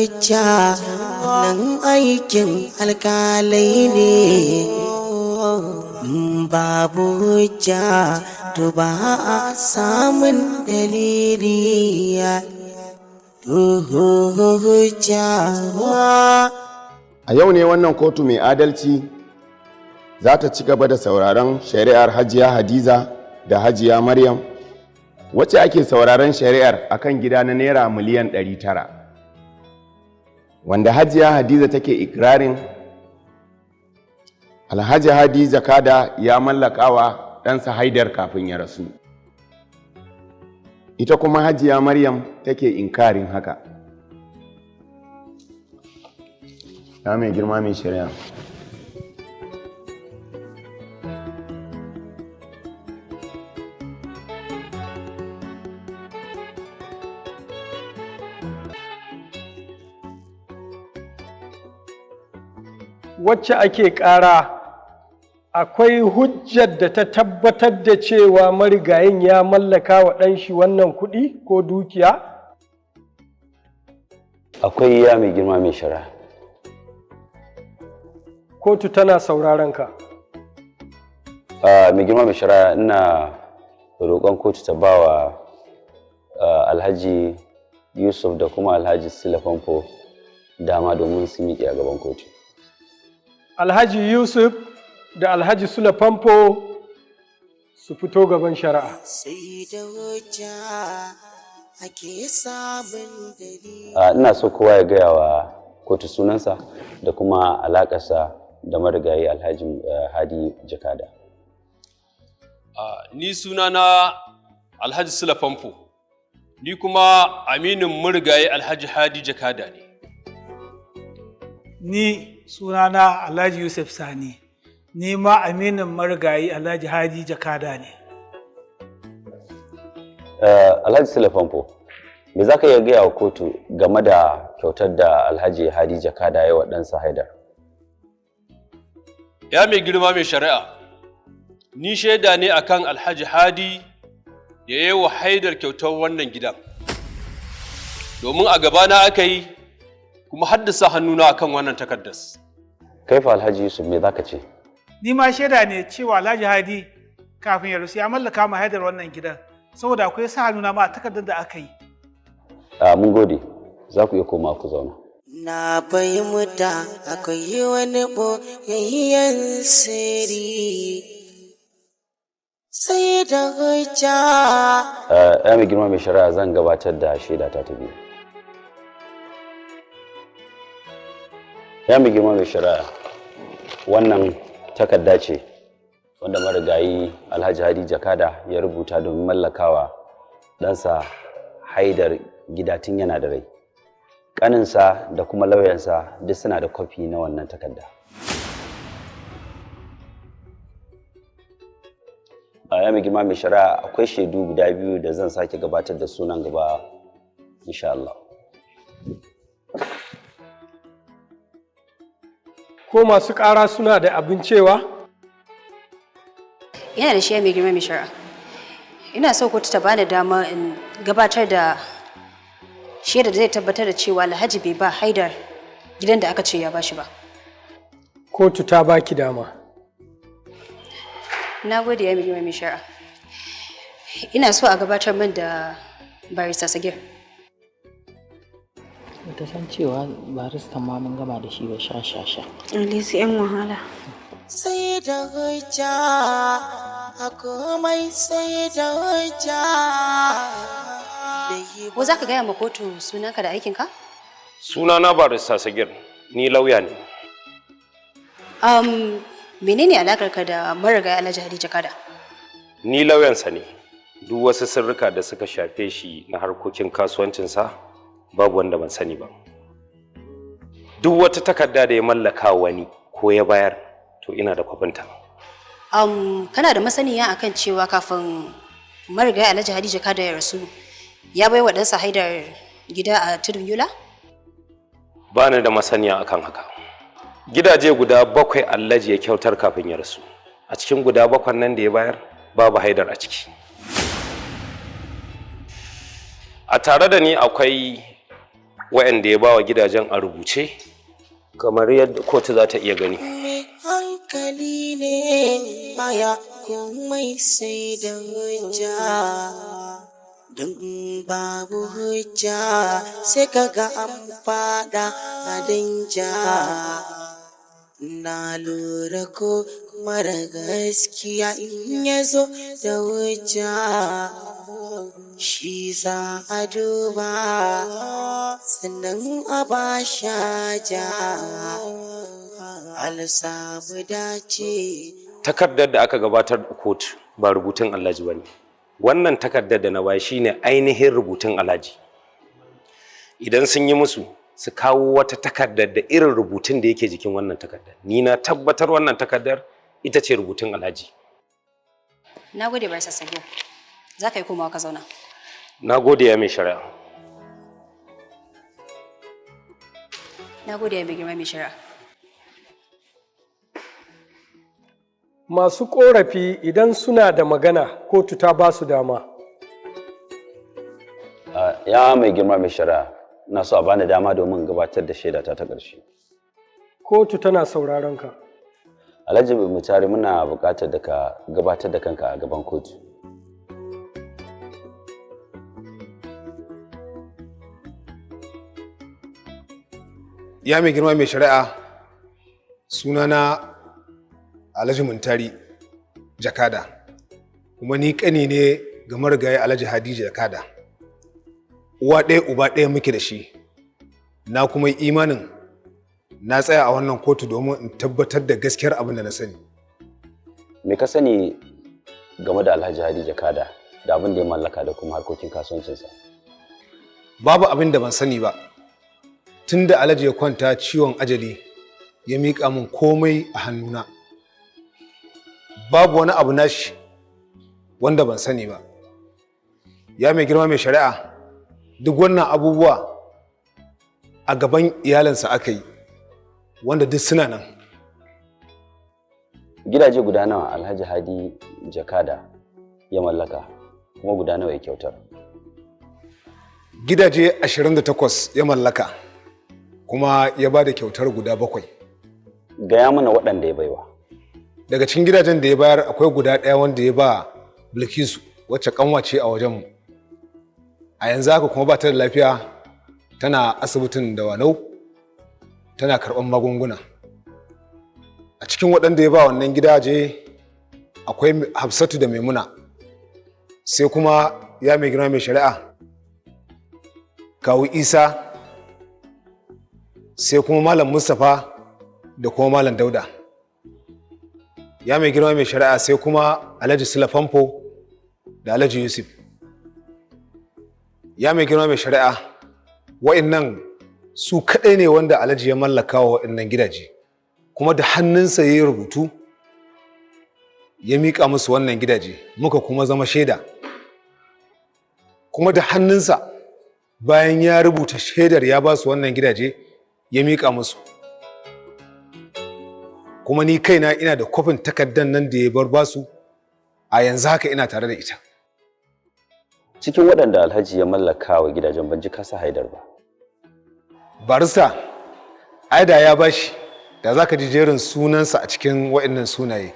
hujja, nan aikin alkalai ne. Babu hujja to ba a samun dalili. Hujja. A yau ne wannan kotu mai adalci za ta ci gaba da sauraron shari'ar Hajiya Hadiza da Hajiya Maryam, wacce ake sauraron shari'ar akan gida na naira miliyan 900, wanda Hajiya Hadiza take ikirarin Alhaji Hadi Jakada ya mallakawa ɗansa Haidar kafin ya rasu. Ita kuma Hajiya Maryam take inkarin haka. Ya mai girma mai shari'a. Wacce ake ƙara, akwai hujjar da ta tabbatar da cewa marigayin ya mallaka wa ɗanshi wannan kuɗi ko dukiya? Akwai, ya mai girma mai shari'a. Kotu tana sauraron ka. Mai girma mai shari'a, ina roƙon kotu ta ba wa Alhaji Yusuf da kuma Alhaji Sila Famfo dama domin su miƙe a gaban kotu. Alhaji Yusuf da Alhaji Sula Famfo su fito gaban shari'a. Sai da hujja ake samun dalili. Ina so kowa ya gaya wa kotu sunansa da kuma alaƙarsa da marigayi Alhaji Hadi Jakada. Ni sunana Alhaji Sula Famfo, ni kuma aminin marigayi Alhaji Hadi Jakada ne. Ni sunana Alhaji Yusuf Sani, ni ma aminin marigayi Alhaji Hadi Jakada ne. Alhaji Sula Famfo, me za ka iya gaya wa kotu game da kyautar da Alhaji Hadi Jakada ya wa ɗansa Haidar? Ya mai girma mai shari'a, ni shaida ne akan Alhaji Hadi da ya yi wa Haidar kyautar wannan gidan. Domin a gabana aka yi, kuma haddasa hannuna akan wannan takardas. Kai fa, Alhaji Yusuf, me za ka ce? Ni ma shaida ne cewa Alhaji Hadi kafin ya rasu ya mallaka ma Haidar wannan gidan, saboda akwai sa hannuna ma a takardar da aka yi. Mun gode, za ku iya koma ku zauna. Na fahimta akwai wani ɓoyayyen sirri, sai da hujja. Ya mai girma mai shari'a, zan gabatar da shaida ta biyu. Ya mai girma mai shari'a, wannan takarda ce wanda marigayi Alhaji Hadi Jakada ya rubuta domin mallakawa ɗansa Haidar gida tun yana da rai. Ƙaninsa da kuma lauyansa duk suna da kwafi na wannan takarda. Ya mai girma mai shari'a, akwai shaidu guda biyu da zan sake gabatar da sunan gaba, insha Allah. Ko masu ƙara suna da abin cewa? Yana da shi, mai girma mai shari'a. Ina so kotu ta bani dama in gabatar da shaida da zai tabbatar da cewa Alhaji bai ba Haidar gidan da aka ce ya bashi ba. Kotu ta baki dama. Na gode, ya mai girma mai shari'a. Ina so a gabatar min da Barista Sagir. Bata san cewa baristan ma mun gama da shi ba, sha sha sha. Alisu 'yan wahala. Sai da hujja a komai, sai da hujja. Ko za ka gaya ma kotu sunanka da aikinka? Sunana Barista Sagir, ni lauya ne. Menene alakarka da marigayi Alhaji Hadi Jakada? Ni lauyansa ne. Duk wasu sirrika da suka shafe shi na harkokin kasuwancinsa, babu wanda ban sani ba. Duk wata takarda da ya mallaka wani ko ya bayar, to ina da kwafinta. Kana da masaniya akan cewa kafin marigayi Alhaji Hadi Jakada ya rasu, ya bai wa ɗansa Haidar gida a Tudun Yola? Ba ni da masaniya akan haka. Gidaje guda bakwai Alhaji ya kyautar kafin ya rasu. A cikin guda bakwan nan da ya bayar, babu Haidar a ciki. A tare da ni akwai Waɗanda ya bawa gidajen a rubuce kamar yadda kotu za ta iya gani. Mai hankali ne baya komai sai da hujja. Don babu hujja sai kaga an fada a danja. Na lura ko mara gaskiya in ya zo da hujja, shi za a duba sannan a ba shaja alsamu dace. Takardar da aka gabatar da kotu ba rubutun Alhaji bane. Wannan takardar da na bayar shine ainihin rubutun Alhaji. Idan sun yi musu, su kawo wata takardar da irin rubutun da yake jikin wannan takardar. Ni na tabbatar wannan takardar ita ce rubutun Alhaji. Na gode, Barista Sagir. Za ka yi komawa ka zauna. Na gode, ya mai shari'a. Na gode, ya mai girma mai shari'a. Masu ƙorafi idan suna da magana, kotu ta ba su dama. Ya mai girma mai shari'a, ina so a bani dama domin in gabatar da shaidata ta ƙarshe. Kotu tana sauraron ka. Alhaji Mutari, muna buƙatar da ka gabatar da kanka a gaban kotu. Ya mai girma mai shari'a, sunana Alhaji Muntari Jakada, kuma ni ƙani ne ga marigayi Alhaji Hadija Jakada. Uwa ɗaya uba ɗaya muke da shi. Na kuma yi imanin na tsaya a wannan kotu domin in tabbatar da gaskiyar abin da na sani. Me ka sani game da Alhaji Hadi Jakada da abin da ya mallaka da kuma harkokin kasuwancinsa? Babu abin da ban sani ba. Tun da Alhaji ya kwanta ciwon ajali, ya miƙa min komai a hannuna. Babu wani abu nashi wanda ban sani ba. Ya mai girma mai shari'a, duk wannan abubuwa a gaban iyalinsa aka yi, wanda duk suna nan. Gidaje guda nawa Alhaji Hadi Jakada ya mallaka, kuma guda nawa ya kyautar? Gidaje 28 ya mallaka, kuma ya ba da kyautar guda 7. Gaya mana waɗanda ya baiwa. Daga cikin gidajen da ya bayar akwai guda ɗaya wanda ya ba Bilkisu, wacce kanwa ce a wajenmu a yanzu haka, kuma ba ta da lafiya, tana asibitin Dawanau tana karɓar magunguna. A cikin waɗanda ya ba wannan gidaje akwai Hafsatu da Maimuna. Sai kuma, ya mai girma mai shari'a, Kawu Isa, sai kuma Malam Mustapha da kuma Malam Dauda. Ya mai girma mai shari'a, sai kuma Alhaji Sula Famfo da Alhaji Yusuf. Ya mai girma mai shari'a, wa'innan su kaɗai ne wanda Alhaji ya mallaka wa wa'innan gidaje, kuma da hannunsa ya yi rubutu ya miƙa musu wannan gidaje, muka kuma zama shaida. Kuma da hannunsa, bayan ya rubuta shaidar ya ba su wannan gidaje, ya miƙa musu. Kuma ni kaina ina da kwafin takardar nan da ya bar basu, a yanzu haka ina tare da ita. Cikin waɗanda Alhaji ya mallaka wa gidajen, ban ji kasa Haidar ba. Barista, ai da ya bashi da za ka ji jerin sunansa a cikin waɗannan sunaye.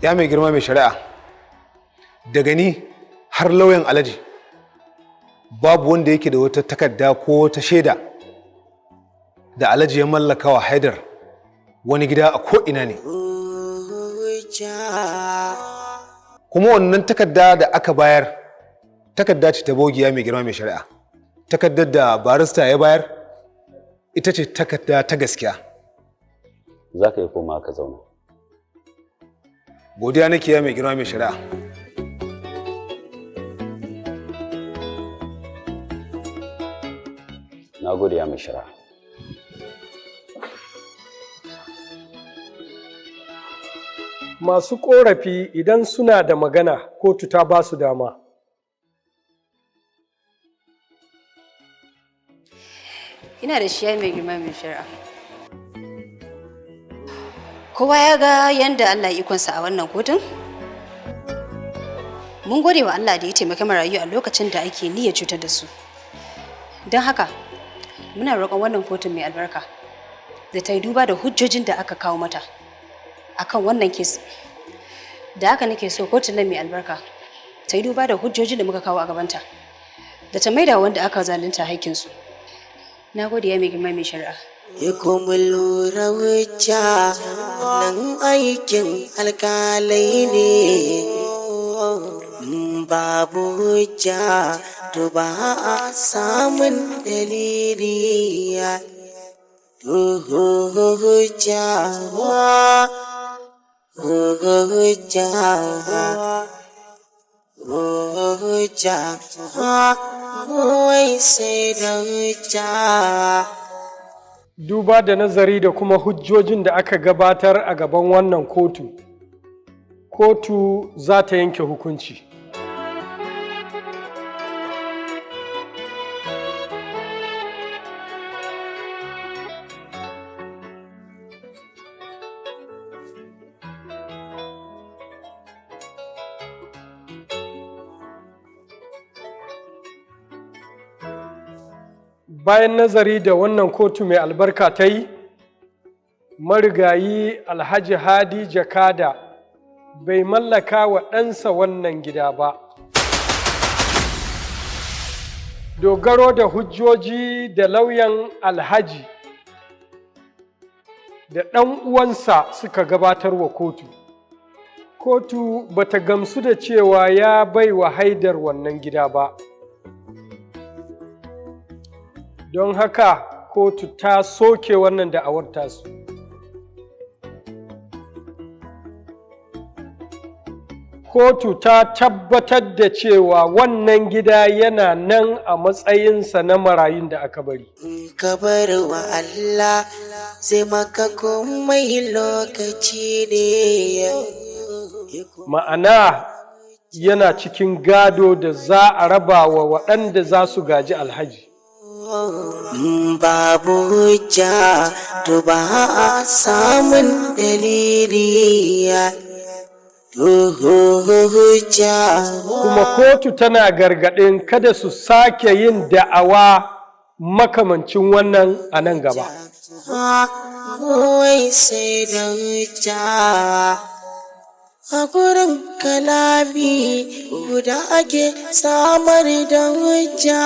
Ya mai girma mai shari'a, daga ni har lauyan Alhaji, babu wanda yake da wata takarda ko wata shaida da Alhaji ya mallaka wa Haidar wani gida a ko'ina ne. Kuma wannan takarda da aka bayar takarda ce ta bogiya. Mai girma mai shari'a, takardar da barista ya bayar ita ce takarda ta gaskiya. Za ka yi koma ka zauna. Godiya nake, ya mai girma mai shari'a. Na gode, ya mai shari'a. Masu ƙorafi idan suna da magana, kotu ta ba su dama. Ina da shi, ya mai girma mai shari'a. Kowa ya ga yanda Allah ya ikonsa a wannan kotun. Mun gode wa Allah da ya taimaki marayu a lokacin da ake niyyar cutar da su. Don haka, muna roƙon wannan kotun mai albarka da ta yi duba da hujjojin da aka kawo mata akan wannan case. Da haka nake so kotun nan mai albarka ta yi duba da hujjojin da muka kawo a gabanta da ta maida wanda aka zalunta haƙƙinsu. Na gode, ya mai girma mai shari'a. Ya kuma lura wuce nan aikin alkalai ne. Babu hujja to ba a samun dalili. Hujja, hujja, hujja, wai sai da hujja. Duba da nazari da kuma hujjojin da aka gabatar a gaban wannan kotu, kotu za ta yanke hukunci. Bayan nazari da wannan kotu mai albarka ta yi, marigayi Alhaji Hadi Jakada bai mallaka wa ɗansa wannan gida ba. Dogaro da hujjoji da lauyan Alhaji da ɗan uwansa suka gabatar wa kotu, kotu bata gamsu da cewa ya bai wa Haidar wannan gida ba. Don haka kotu ta soke wannan da'awar tasu. Kotu ta tabbatar da cewa wannan gida yana nan a matsayinsa na marayun da aka bari. Ka bar wa Allah, zai maka komai, lokaci ne. Ma'ana, yana cikin gado da za a raba wa waɗanda za su gaji Alhaji. Babu hujja to ba a samun dalili. Hujja. Kuma kotu tana gargaɗin kada su sake yin da'awa makamancin wannan a nan gaba. Wai sai da hujja. A gurin kalami guda ake samar da hujja.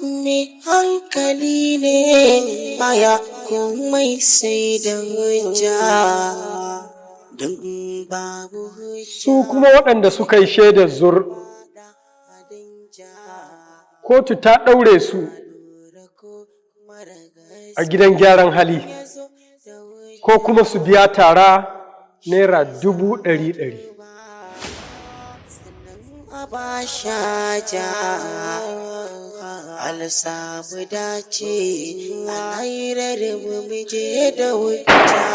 Mai hankali ne baya komai sai da hujja. Don babu. Su kuma waɗanda suka yi shaidar zur, kotu ta ɗaure su a gidan gyaran hali ko kuma su biya tara ₦100,000. Ba shaja alsamu dace a lairar mu muje da hujja,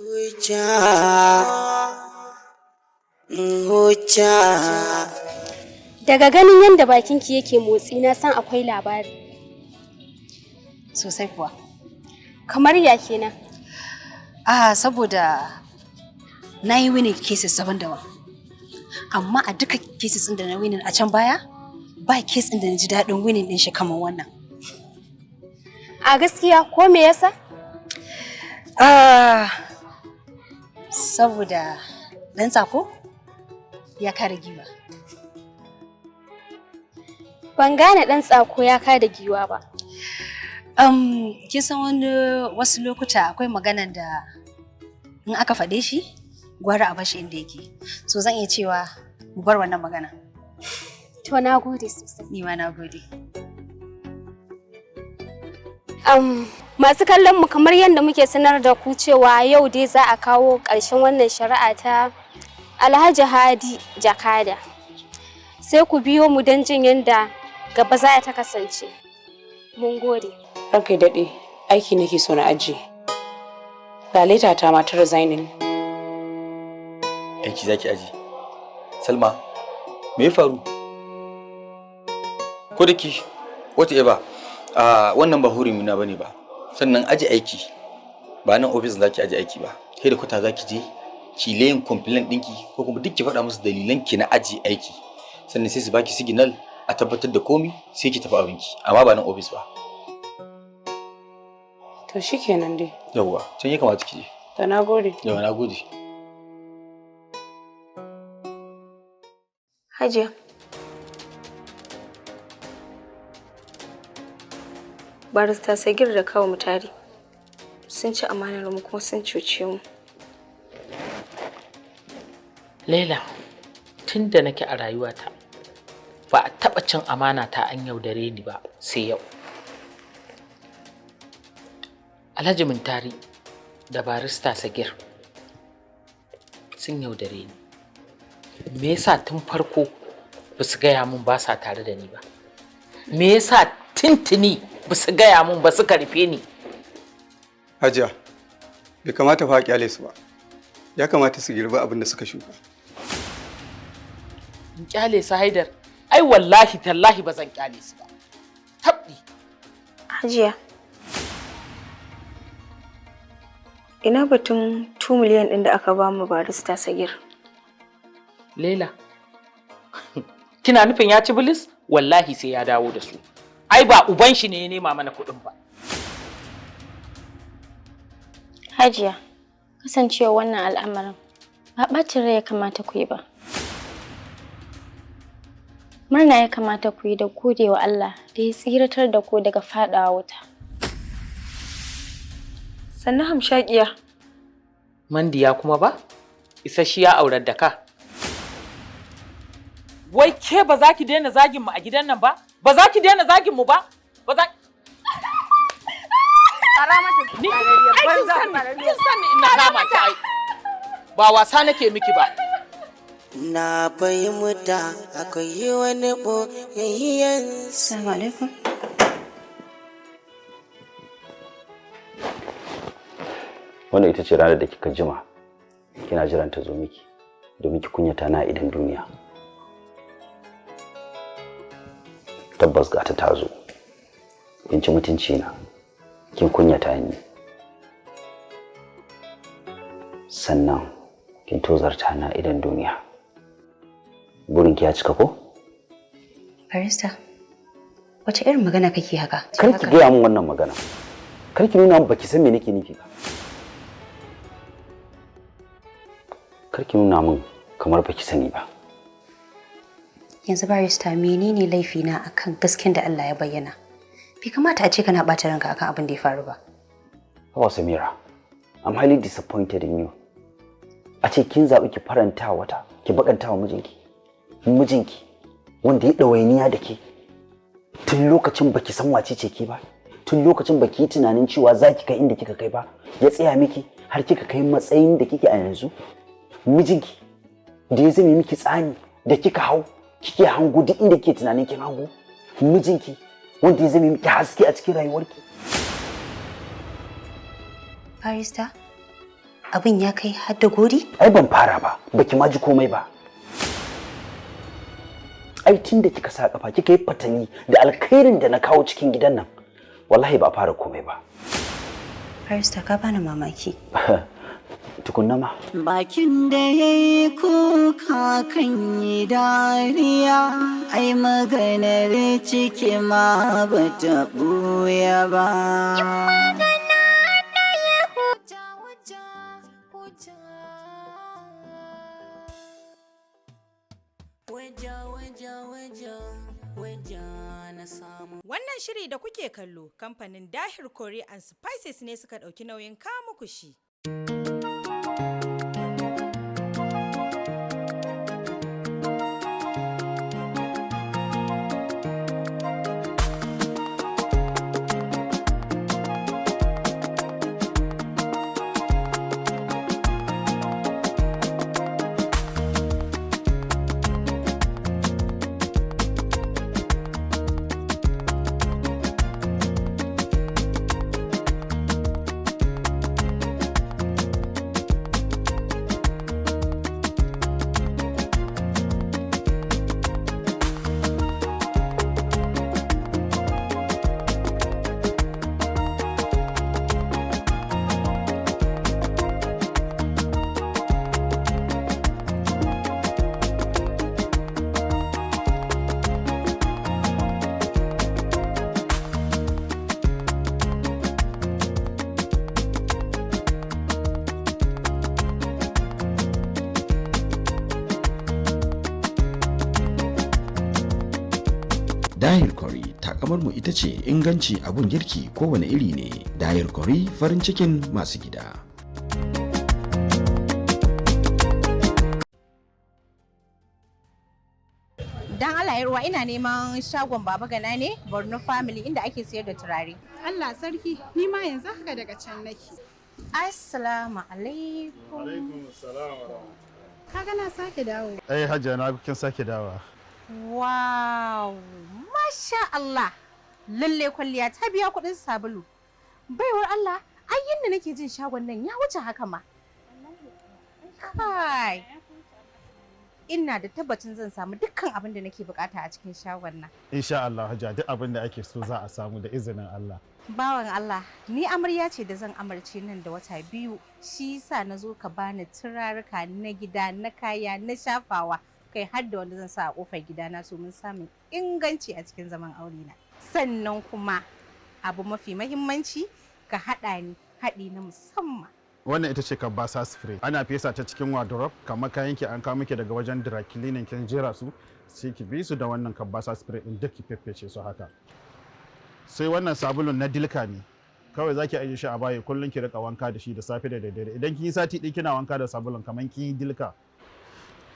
hujja, hujja. Daga ganin yadda bakinki yake motsi, na san akwai labari. Sosai kuwa. Kamar ya kenan? Ah, saboda na yi winning cases daban-daban. Amma a duka cases ɗin da na winning a can baya, ba case ɗin da na ji daɗin winning ɗin shi kamar wannan. A gaskiya, ko me yasa? Ah, saboda ɗan tsako ya kare giwa. Ban gane ɗan tsako ya kada giwa ba. Kin san wani wasu lokuta akwai maganan da in aka faɗe shi, gwara a bashi inda yake. So zan iya cewa mu bar wannan magana. To, na gode sosai. Ni ma na gode. Masu kallon mu, kamar yadda muke sanar da ku cewa yau dai za a kawo ƙarshen wannan shari'a ta Alhaji Hadi Jakada. Sai ku biyo mu don jin yadda gaba za ta kasance. Mun gode. Ranka ya daɗe, aiki nake so na ajiye. Ga letter ta ma ta resigning. Aiki zaki aji? Salma, me ya faru? Ko da ki whatever, a wannan ba hurumi na bane ba. Sannan aji aiki ba nan office zaki aji aiki ba, headquarter zaki je. ki layin complaint ɗinki ko kuma duk ki faɗa musu dalilan ki na ajiye aiki, sannan sai su baki signal a tabbatar da komi, sai ki tafi abinki, amma ba nan office ba. To shikenan dai. Yawwa, can ya kamata ki je. To na gode. Yawwa, na gode. Hajiya. Barista Sagir da kawo Mutari sun ci amanar mu kuma sun cuce mu. Laila, tun da nake a rayuwata ba a taɓa cin amana ta an yaudare ni ba sai yau. Alhaji Muntari da barista Sagir sun yaudare ni. Me yasa tun farko ba su gaya mun ba sa tare da ni ba? Me yasa tuntuni ba su gaya mun ba, suka rufe ni? Hajiya, bai kamata fa a kyale su ba. Ya kamata su girbi abin da suka shuka. In kyale su, Haidar? Ai wallahi tallahi ba zan kyale su ba. Tabɗi. Hajiya. Ina batun 2 miliyan ɗin da aka ba mu barista Sagir? Laila, kina nufin ya ci bilis? Wallahi sai ya dawo da su. Ai ba uban shi ne ya nema mana kuɗin ba. Hajiya, kasancewa wannan al'amarin ba ɓacin rai ya kamata ku yi ba. Murna ya kamata ku yi da gode wa Allah da ya tsiratar da ku daga faɗawa wuta. Sannu hamshakiya. Mandiya kuma ba? Isasshiya aurar da ka. Wai ke ba za ki daina zagin mu a gidan nan ba? Ba za ki daina zagin mu ba? Ba za. Ni ai kin sani ina kama ki, ai. Ba wasa nake miki ba. Na fahimta akwai wani ɓoyayyen. Assalamu alaikum. Wannan ita ce ranar da kika jima kina jiran ta zo miki domin ki kunyata na idan duniya. Tabbas ga ta ta zo. Kin ci mutunci na, kin kunyata ni, sannan kin tozarta na idan duniya. Burinki ya cika ko? Barista, wace irin magana kake haka? Kar ki gaya min wannan magana. Kar ki nuna min baki san me nake nufi ba. Kar ki nuna min kamar baki sani ba. Yanzu barista, menene laifina akan gasken da Allah ya bayyana? Bai kamata a ce kana ɓata ranka akan abin da ya faru ba. Haba Samira, I'm highly disappointed in you. A ce kin zaɓi ki faranta wata, ki bakanta wa mijinki. Mijinki wanda ya ɗawainiya da ke tun lokacin baki san wace ce ke ba, tun lokacin baki yi tunanin cewa za ki kai inda kika kai ba, ya tsaya miki har kika kai matsayin da kike a yanzu. Mijinki da ya zame miki tsani da kika hau, kike hango duk inda kike tunanin kin hango. Mijinki wanda ya zame miki haske a cikin rayuwarki. Barista, abin ya kai har da gori? Ai ban fara ba, baki ma ji komai ba. Ai tun da kika sa kafa kika yi fatali da alkhairin da na kawo cikin gidan nan, wallahi ba fara komai ba. Barista, ka bani mamaki. Tukunna ma. Bakin da ya yi kuka kan yi dariya, ai maganar ciki ma ba ta ɓuya ba. Magana ɗaya hujja, hujja, hujja. Waja, waja, waja, waja na samu. Wannan shiri da kuke kallo, kamfanin Dahir Curry and Spices ne suka ɗauki nauyin kawo muku shi. Takamar mu ita ce inganci abun girki kowane iri ne. Dayar Kori, farin cikin masu gida. Dan Allah ya ruwa, ina neman shagon Baba Gana ne, Borno Family, inda ake sayar da turare. Allah sarki, ni ma yanzu haka daga can nake. Assalamu alaikum. Alaikum assalam. Ka ga na sake dawo. Ai Hajiya, na kin sake dawowa. Wow, masha Allah. Lalle kwalliya ta biya kuɗin sabulu. Baiwar Allah, ai yanda nake jin shagon nan ya wuce haka ma. Kai. Ina da tabbacin zan samu dukkan abin da nake bukata a cikin shagon nan. Insha Allah Hajiya, duk abin da ake so za a samu da izinin Allah. Bawan Allah, ni amarya ce da zan amarce nan da wata 2, shi yasa na zo ka bani turaruka na gida, na kaya, na shafawa, kai har da wanda zan sa a kofar gidana so mun samun inganci a cikin zaman aure na. Sannan kuma abu mafi mahimmanci, ka haɗa ni haɗi na musamman. Wannan ita ce kabasa spray. Ana fesa ta cikin wardrobe, kamar kayan ki an kawo miki daga wajen dry cleaning, kin jera su, sai ki bi su da wannan kabasa spray din duk ki feffece su haka. Sai wannan sabulun na dilka ne. Kawai zaki ajiye shi a bayi, kullum ki rika wanka da shi da safe da daddare. Idan kin yi sati ɗaya kina wanka da sabulun, kamar kin yi dilka.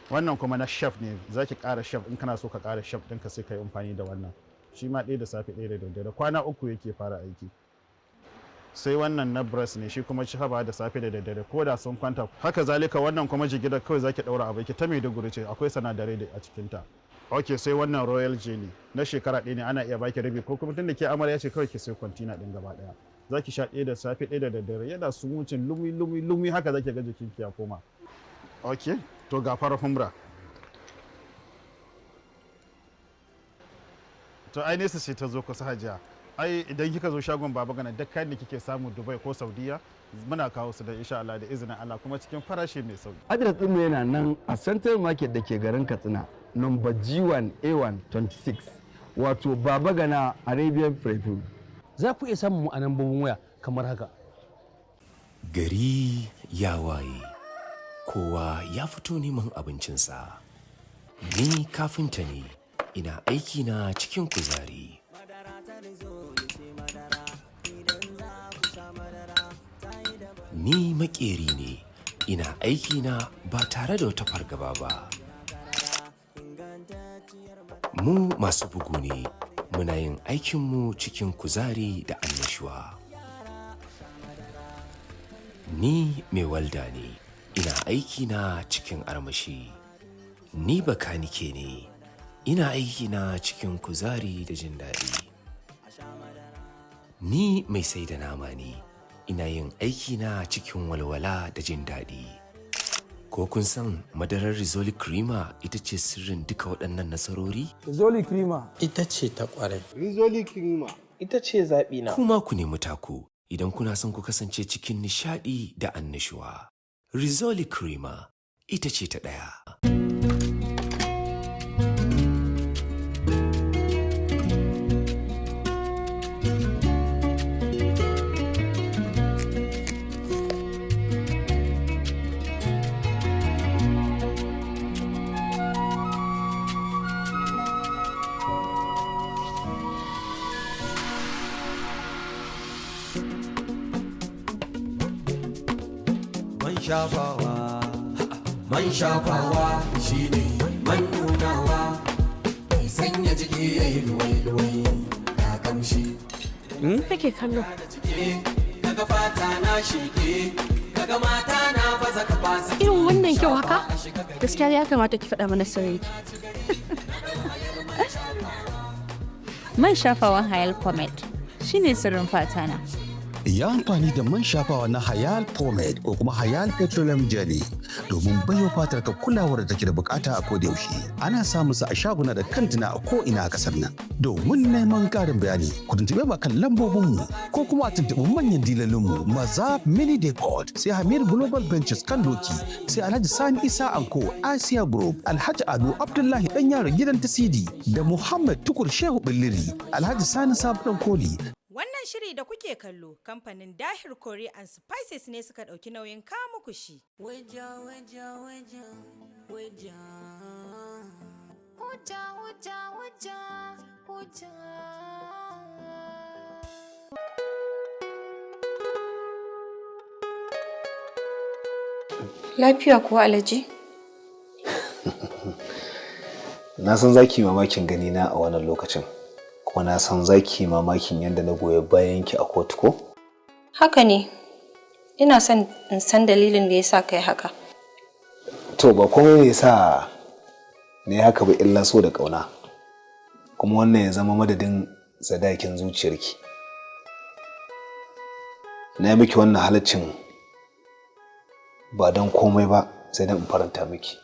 Wannan kuma na chef ne, zaki ƙara chef, in kana so ka ƙara chef ɗinka sai ka yi amfani da wannan. Shi ma ɗaya da safe, ɗaya da daddare, kwana 3 yake fara aiki. Sai wannan na breast ne, shi kuma ci haba da safe da daddare ko da sun kwanta. Haka zalika wannan kuma jigida kawai zaki daura a baki, ta Maiduguri ce, akwai sinadarai da a cikin ta. Ok, sai wannan royal jelly na shekara 1 ne, ana iya baki rabi ko kuma tunda ke amarya ce kawai ki sai kwantina din gaba ɗaya. Zaki sha ɗaya da safe, ɗaya da daddare, yana sumucin lumi lumi lumi, haka zaki ga jikinki ya koma. Ok, to ga farar humra. To ai nesa ce ta zo kusa Hajiya. Ai idan kika zo shagon Baba Gana, duk kayan da kike samu Dubai ko Saudiya muna kawo su da insha Allah da izinin Allah, kuma cikin farashi mai sauki. Adres ɗinmu yana nan a Central Market da ke garin Katsina, number G1 A1 26, wato Baba Gana Arabian Perfume. Za ku iya samun mu a nambobin waya kamar haka. Gari ya waye, kowa ya fito neman abincinsa. Ni kafinta ne, ina aikina cikin kuzari. Ni makeri ne, ina aikina ba tare da wata fargaba ba. Mu masu bugu ne, muna yin aikinmu cikin kuzari da annashuwa. Ni mai walda ne, ina aikina cikin armashi. Ni bakanike ne, ina aikina cikin kuzari da jin daɗi. Ni mai sai da nama ne, ina yin aikina cikin walwala da jin daɗi. Ko kun san madarar Rizoli Creamer ita ce sirrin duka waɗannan nasarori? Rizoli Creamer ita ce ta ƙwarai. Rizoli Creamer ita ce zaɓi na. Kuma ku nemi taku idan kuna son ku kasance cikin nishaɗi da annashuwa. Rizoli Creamer ita ce ta ɗaya. Man shafawa, man shafawa shine man nunawa, mai sanya jiki ya yi luwai-luwai ga kamshi. Kake kallo? Kaga fata na sheke, kaga mata na baza kafa. Irin wannan kyau haka? Gaskiya ya kamata ki faɗa mana sirri. Man shafawan Hayal Pomade shine sirrin fata na. Yi amfani da man shafawa na Hayal Pomade ko kuma Hayal Petroleum Jelly domin baiwa fatar ka kulawar da take da bukata a kodayaushe. Ana samun sa a shaguna da kantina a ko'ina a kasar nan. Domin neman karin bayani, ku tuntube mu kan lambobinmu ko kuma a tuntuɓi manyan dilalinmu Maza Mini Depot, sai Hamir Global Ventures kan Doki, sai Alhaji Sani Isa Anko Asia Group, Alhaji Ado Abdullahi Dan Yaro gidan Tasidi da Muhammad Tukur Shehu Billiri, Alhaji Sani Sabon Koli. Wannan shiri da kuke kallo, kamfanin Dahir Curry and Spices ne suka ɗauki nauyin kawo muku shi. Waja waja waja waja. Hujja, hujja, hujja, hujja. Lafiya kuwa, Alhaji? Na san zaki mamakin gani na a wannan lokacin, kuma na san zaki mamakin yadda na goyi bayan ki a kotu, ko? Haka ne. Ina son in san dalilin da ya sa kai haka. To, ba komai ne sa ne haka ba illa so da ƙauna. Kuma wannan ya zama madadin sadakin zuciyarki. Na yi miki wannan halaccin ba don komai ba sai don in faranta miki.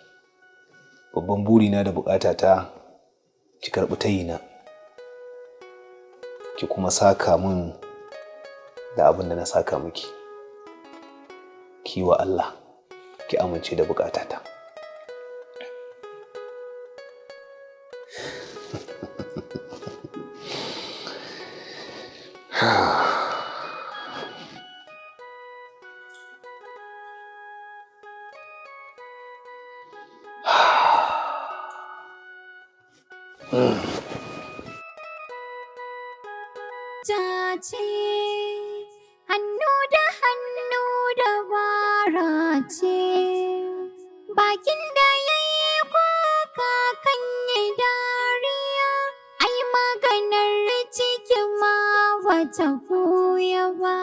Babban burina da bukata ta, ki karɓi tayina, ki kuma saka min da abin da na saka miki. Ki wa Allah, ki amince da bukatata. Ce hannu da hannu da bara ce, bakin da ya yi kuka kan yi dariya, ai maganar ciki ma bata buya ba.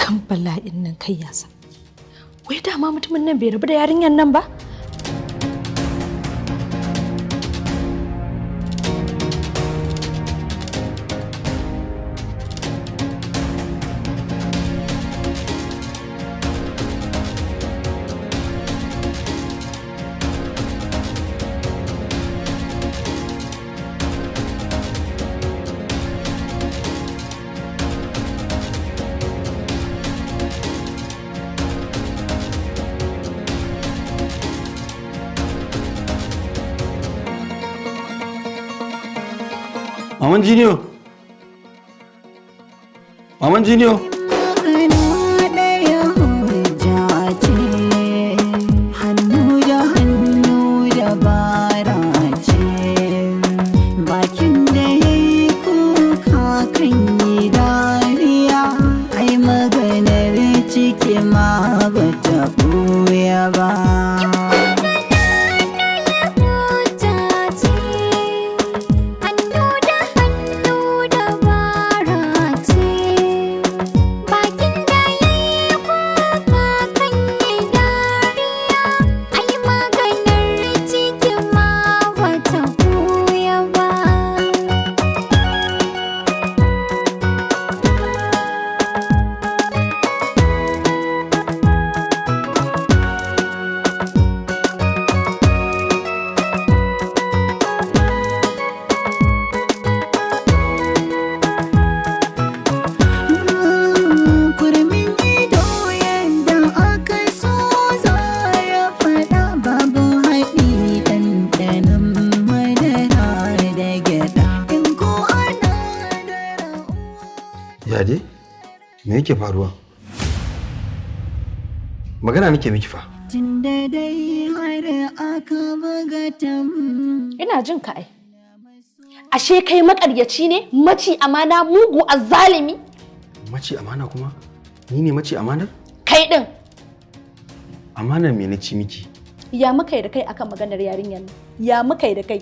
Kan bala'in nan kai yasa. Wai dama mutumin nan bai rabu da yarinyar nan ba? Maman Jiniyo! Maman Jiniyo! Magana ɗaya hujja ce, hannu da hannu da bara ce, bakin da ya yi kuka kan yi dariya, ai maganar ciki ma bata ɓuya ba. Hannu da hannu da bara ce, bakin da ya yi kuka kan yi dariya, ai maganar ciki ma bata ɓuya ba. Kurmin ido yadda aka so za ya faɗa, babu haɗi ɗanɗanon madara da gyaɗa in ko ana. Ya dai? Me yake faruwa? Magana nake miki fa. Tunda dai har aka buga tam. Ina jin ka ai. Ashe kai makaryaci ne, maci amana, mugu, azzalimi. Maci amana kuma? Ni ne maci amanar? Kai din. Amanar me na ci miki? Ya muka yi da kai akan maganar yarinyar nan? Ya muka yi da kai?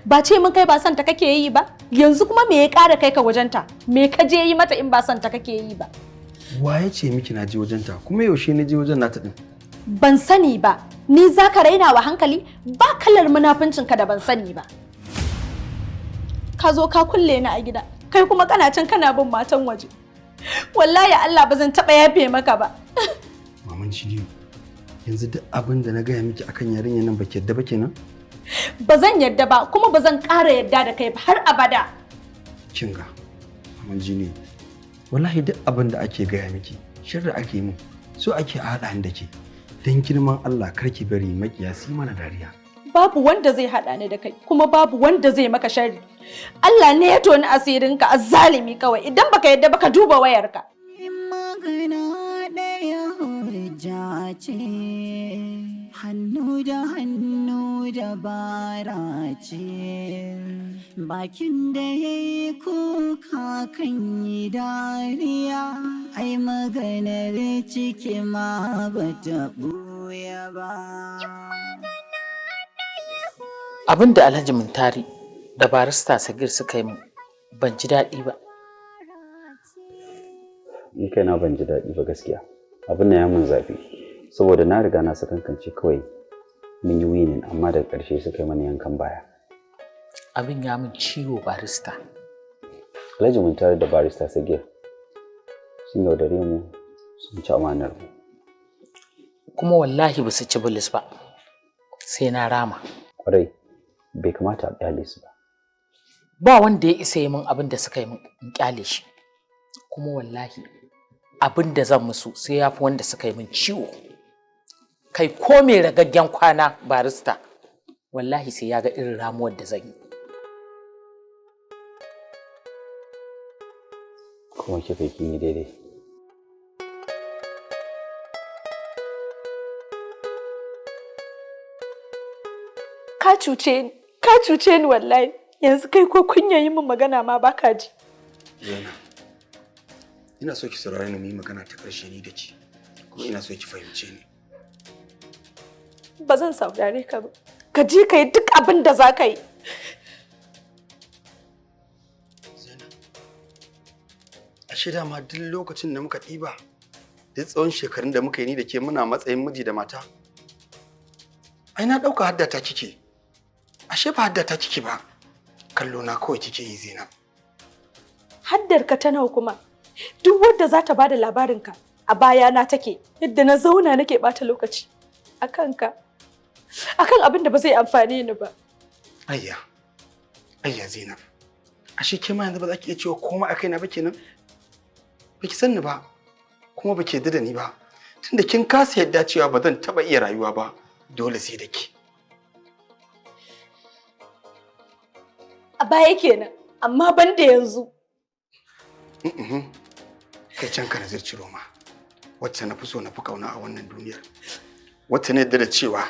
Ba ce mun kai ba son ta kake yi ba? Yanzu kuma me ya ƙara kai ka wajenta? Me ka je yi mata in ba son ta kake yi ba? Wa ya ce miki na je wajenta? Kuma yaushe na je wajen nata din? Ban sani ba. Ni za ka raina wa hankali ba kalar munafuncinka da ban sani ba. Ka zo ka kulle ni a gida, kai kuma kana can kana bin matan waje. Wallahi Allah ba zan taɓa yafe maka ba. Maman Jiniyo, yanzu duk abin da na gaya miki akan yarinyar nan baki yadda ba kenan? Ba zan yadda ba kuma ba zan ƙara yadda da kai ba har abada. Kinga, Maman Jiniyo, wallahi duk abin da ake gaya miki, sharri ake yi min, so ake a haɗa ni da ke. Don girman Allah kar ki bari makiya su yi mana dariya. Babu wanda zai haɗa ni da kai kuma babu wanda zai maka sharri. Allah ne ya toni asirinka azzalimi kawai idan baka yadda baka duba wayarka. Magana ɗaya hujja ce, hannu da hannu dabara ce, bakin da ya yi kuka kan yi dariya, ai maganar ciki ma bata ɓuya ba. Abin da Alhaji Muntari da barista Sagir suka yi min ban ji daɗi ba. Ni kaina ban ji daɗi ba gaskiya. Abin nan ya mun zafi saboda na riga na sakankance kawai mun yi winning, amma daga ƙarshe suka yi mana yankan baya. Abin ya min ciwo, barista. Alhaji Muntari da barista Sagir sun yaudare mu, sun ci amanar mu. Kuma wallahi ba su ci bilis ba. Sai na rama. Kwarai, bai kamata a ƙyale su ba. Ba wanda ya isa yi min abin da suka yi min in ƙyale shi. Kuma wallahi abin da zan musu sai ya fi wanda suka yi min ciwo. Kai ko mai ragaggen kwana, barista, wallahi sai ya ga irin ramuwar da zan yi. Kuma kika yi kin yi daidai. Ka cuce ni, ka cuce ni wallahi. Yanzu kai ko kunya yi min magana ma baka ji. Zainab, ina so ki saurare ni mu yi magana ta ƙarshe ni da ke, kuma ina so ki fahimce ni. Ba zan saurare ka ba. Ka je ka yi duk abin da za ka yi. Ashe dama duk lokacin da muka ɗiba, duk tsawon shekarun da muka yi ni da ke muna matsayin miji da mata. Ai na ɗauka haddata kike. Ashe ba haddata kike ba. Kallo na kawai kike yi, Zainab. Haddar ka ta nawa kuma? Duk wadda za ta bada labarinka a baya na take, yadda na zauna nake bata lokaci a kanka, akan abin da ba zai amfane ni ba. Ayya. Ayya Zainab. Ashe ke ma yanzu ba za ki iya cewa komai a kaina ba kenan? Ba ki san ni ba, kuma ba ki yarda da ni ba. Tunda kin kasa yadda cewa ba zan taɓa iya rayuwa ba, dole sai da ke. A baya kenan, amma ban da yanzu. Kai can ka nazarci Roma, wacce na fi so na fi kauna a wannan duniyar. Wacce na yadda da cewa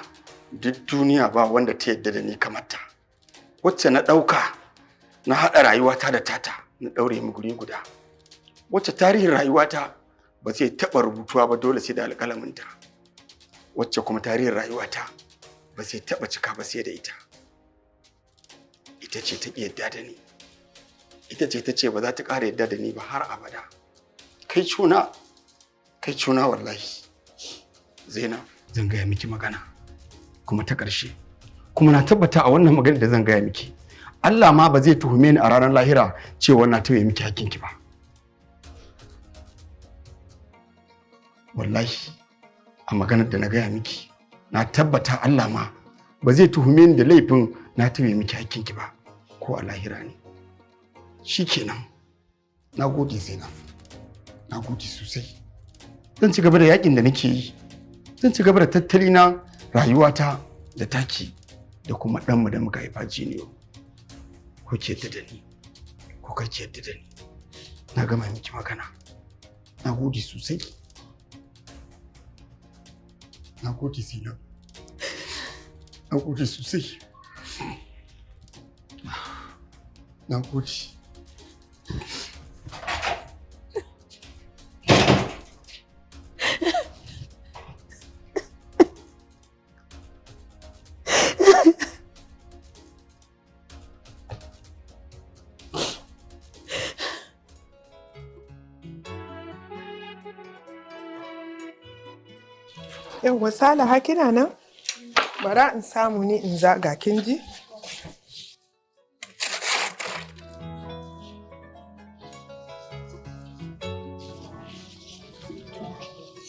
duk duniya ba wanda ta yadda da ni kamar ta. Wacce na ɗauka na haɗa rayuwata da tata na ɗaure mu guri guda. Wacce tarihin rayuwata ba zai taɓa rubutuwa ba dole sai da alƙalaminta. Wacce kuma tarihin rayuwata ba zai taɓa cika ba sai da ita. Ita ce ta ƙi yadda da ni. Ita ce ta ce ba za ta ƙara yadda da ni ba har abada. Kai cuna, kai cuna wallahi. Zainab, zan gaya miki magana kuma ta ƙarshe. Kuma na tabbata a wannan magana da zan gaya miki, Allah ma ba zai tuhume ni a ranar lahira cewa na tauye miki hakkinki ba. Wallahi, a maganar da na gaya miki, na tabbata Allah ma ba zai tuhume ni da laifin na tauye miki hakkinki ba, ko a lahira ne. Shikenan. Na gode Zainab. Na gode sosai. Zan ci gaba da yakin da nake yi. Zan ci gaba da tattali na rayuwata da taki da kuma ɗanmu da muka haifa Jiniyo. Ko ki yadda da ni, ko kar ki yadda da ni. Na gama miki magana. Na gode sosai. Na gode Zainab. Na gode sosai. Na gode. Yawwa Salaha, kina nan? Bara in samu ni in zaga, kin ji?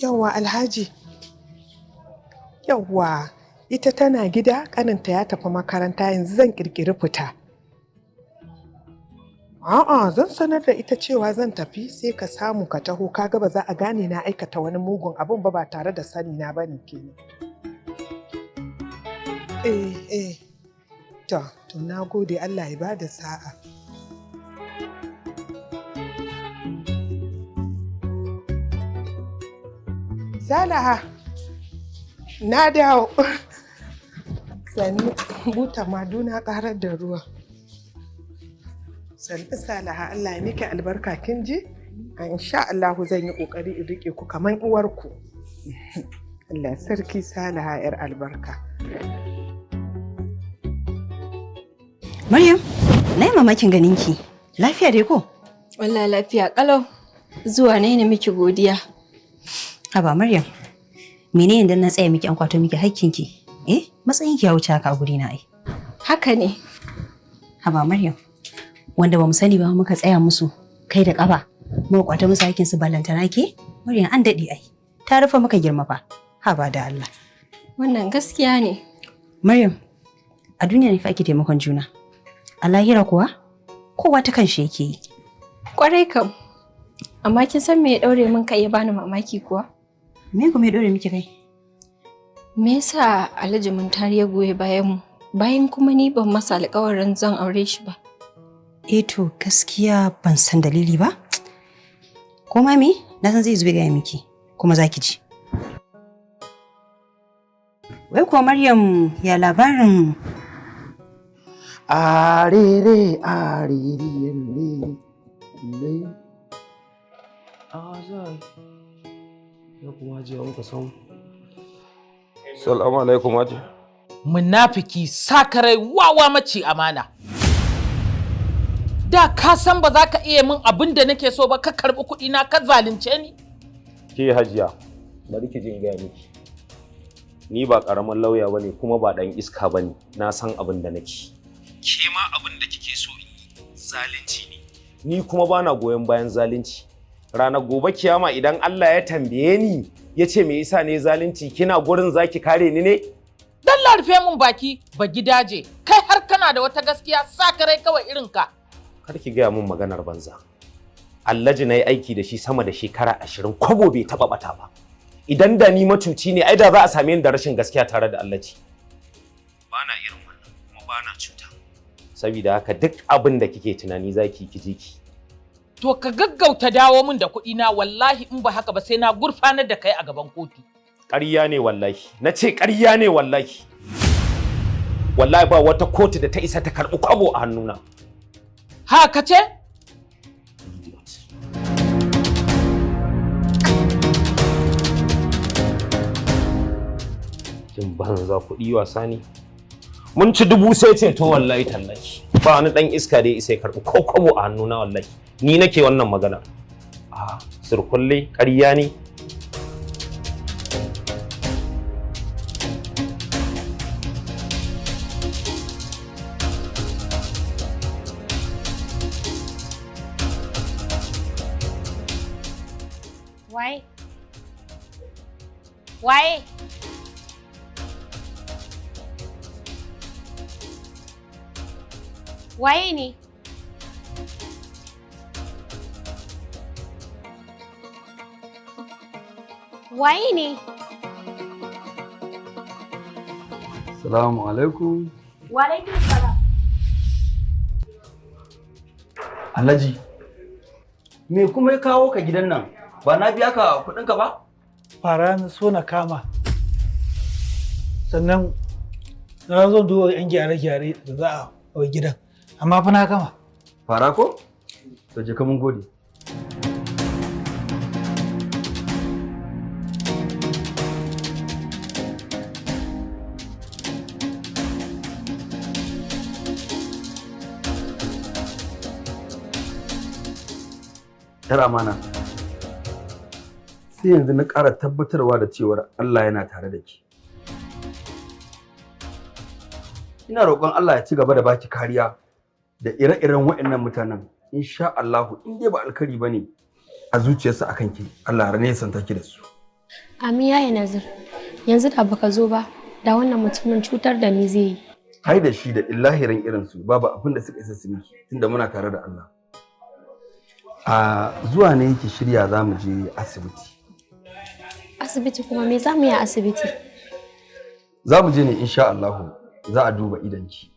Yawwa Alhaji. Yawwa, ita tana gida, kaninta ya tafi makaranta, yanzu zan kirkiri fita. A'a, zan sanar da ita cewa zan tafi, sai ka samu ka taho, kaga ba za a gane na aikata wani mugun abun ba ba tare da sani na bane kenan. Eh, eh. To, na gode, Allah ya bada sa'a. Salaha, na dawo. Sannu, buta maduna karar da ruwa. Sannu Salaha, Allah ya miki albarka, kin ji? Insha Allahu zan yi kokari in rike ku kaman uwarku. Allah sarki Salaha yar albarka. Maryam, na yi mamakin ganinki. Lafiya dai ko? Wallahi lafiya kalau. Zuwa ne na miki godiya. Haba Maryam, menene dan na tsaya miki an kwato miki hakkinki? Eh, matsayinki ya wuce haka a guri na ai. Haka ne. Haba Maryam, wanda bamu sani ba muka tsaya musu kai da ƙafa, muka kwato musu hakkin su, ballantana ke? Maryam, an daɗe ai. Ta rufe maka girma fa. Haba da Allah. Wannan gaskiya ne. Maryam, a duniya ne fa ake taimakon juna. A lahira kuwa, kowa ta kanshi yake yi. Kwarai kam. Amma kin san me ya daure min kai ya bani mamaki kuwa? Me kuma ya daure miki kai? Me yasa Alhaji Muntari ya goyi bayan mu? Bayan kuma ni ban masa alƙawarin zan aure shi ba. Eh to, gaskiya ban san dalili ba. Ko ma me? Na san zai zube gaya miki kuma za ki ji. Wai kuwa Maryam, ya labarin Arere arere le le. A za ya kuma hajiya muka samu. Salamu alaikum, hajiya. Munafiki, sakarai, wawa, mace amana. Da ka san ba za ka iya min abin da nake so ba, ka karɓi kuɗi na, ka zalunce ni. Ke hajiya, bari ki jin gaya miki. Ni ba ƙaramin lauya bane kuma ba ɗan iska bane, na san abin da nake. Ke ma abin da kike so in yi zalunci ne. Ni kuma bana goyon bayan zalunci. Ranar gobe kiyama idan Allah ya tambaye ni ya ce me yasa ne zalunci, kina gurin zaki kare ni ne? Dalla rufe mun baki, ba gidaje, kai har kana da wata gaskiya, sakarai kawai irin ka. Kar ki gaya min maganar banza. Allaji na yi aiki da shi sama da shekara 20, kwabo bai taɓa ɓata ba. Idan da ni macuci ne, ai da za a same ni da rashin gaskiya tare da Allaji. Bana irin wannan kuma bana cuta. Saboda haka duk abin da kike tunani zaki ki je ki. To ka gaggauta dawo min da kuɗi na, wallahi in ba haka ba sai na gurfanar da kai a gaban kotu. Ƙarya ne wallahi. Na ce ƙarya ne wallahi. Wallahi ba wata kotu da ta isa ta karɓi kwabo a hannuna. Ha ka ce? Kin banza, kuɗi wasa ne. Mun ci dubu sai ce to, wallahi tallahi. Ba wani ɗan iska da ya isa ya karɓi ko kwabo a hannuna wallahi. Ni nake wannan magana. A sirkulle, ƙarya ne. Waye? Waye? Waye ne? Waye ne? Salamu alaikum. Wa alaikum salam. Alhaji, me kuma ya kawo ka gidan nan? Ba na biya ka kuɗinka ba? Fara na so na kama. Sannan na zo duba 'yan gyare-gyare da za a wa gidan. Amma fa na gama. Fara ko? To je ka, mun gode. Yar amana. Sai yanzu na ƙara tabbatarwa da cewar Allah yana tare da ke. Ina roƙon Allah ya ci gaba da baki kariya da ire-iren waɗannan mutanen. Insha Allahu, in dai ba alkari bane a zuciyarsa akan ki, Allah ya nesanta ki da su. Amin, Yaya Nazir. Yanzu da baka zo ba, da wannan mutumin cutar da ni zai yi. Hai, da shi da illahirin irin su babu abin da suka isa su miki, tunda muna tare da Allah. A zuwa ne yake shirya, za mu je asibiti. Asibiti kuma? Me za mu yi a asibiti? Za mu je ne, insha Allahu za a duba idanki.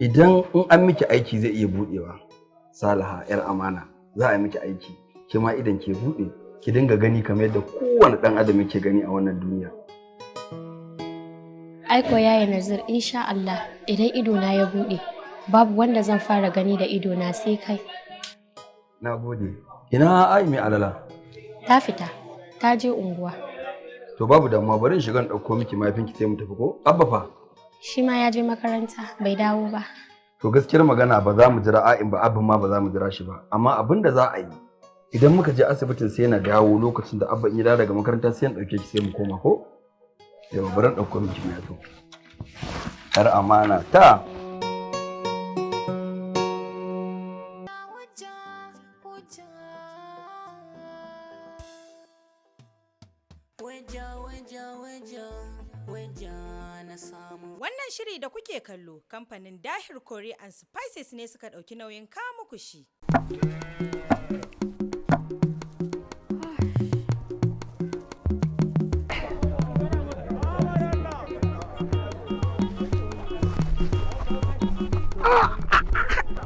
Idan in an miki aiki zai iya budewa. Salaha yar amana, za a miki aiki, ki ma idan ke bude, ki dinga gani kamar yadda kowane dan adam yake gani a wannan duniya. Aiko Yaya Nazir, insha Allah idan idona ya buɗe, babu wanda zan fara gani da idona sai kai. Na gode. Ina ai mai alala? Ta fita, ta je unguwa. To, babu damuwa, bari in shiga in ɗauko miki mahaifinki sai mu tafi, ko Abba fa? Shi ma ya je makaranta, bai dawo ba. To, gaskiyar magana ba za mu jira a'in ba, abin ma ba za mu jira shi ba, amma abin da za a yi, idan muka je asibitin sai na dawo lokacin da Abba in ya dawo daga makaranta, sai na ɗauke ki sai mu koma, ko? Yau bari in ɗauko miki mayafin, yar amana ta. Wannan shiri da kuke kallo, kamfanin Dahir Curry and Spices ne suka ɗauki nauyin kawo muku shi.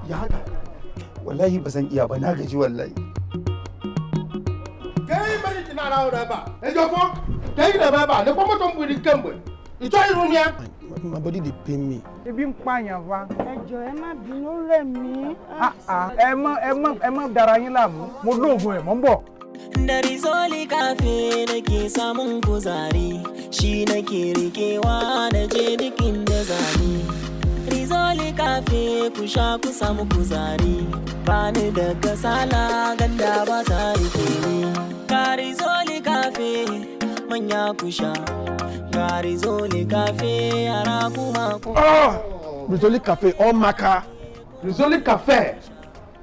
Ya haka? Wallahi ba zan iya ba, na gaji wallahi. Kai, bari kina rawo da ba e jo fo kai da ba ba ne ko moto mburi kembe ito irunia. My body dey pain me. Ebi ń pààyàn fa. Ẹ jọ̀ọ́, ẹ má bínú, ó rẹ̀ mí. Ẹ má ẹ má ẹ má dara yín láàmú, mo lóògùn ẹ̀, mò ń bọ̀. Da Rizoli Cafe nake samun kuzari, shi nake rikewa na je duk inda zani. Rizoli Cafe, ku sha ku samu kuzari, bani da kasala, ganda ba ta rike ni. Ga Rizoli Cafe, manya ku sha, ga Rizoli Cafe, yara kuma ku. Ah! Rizoli Cafe ọ maka. Rizoli Cafe,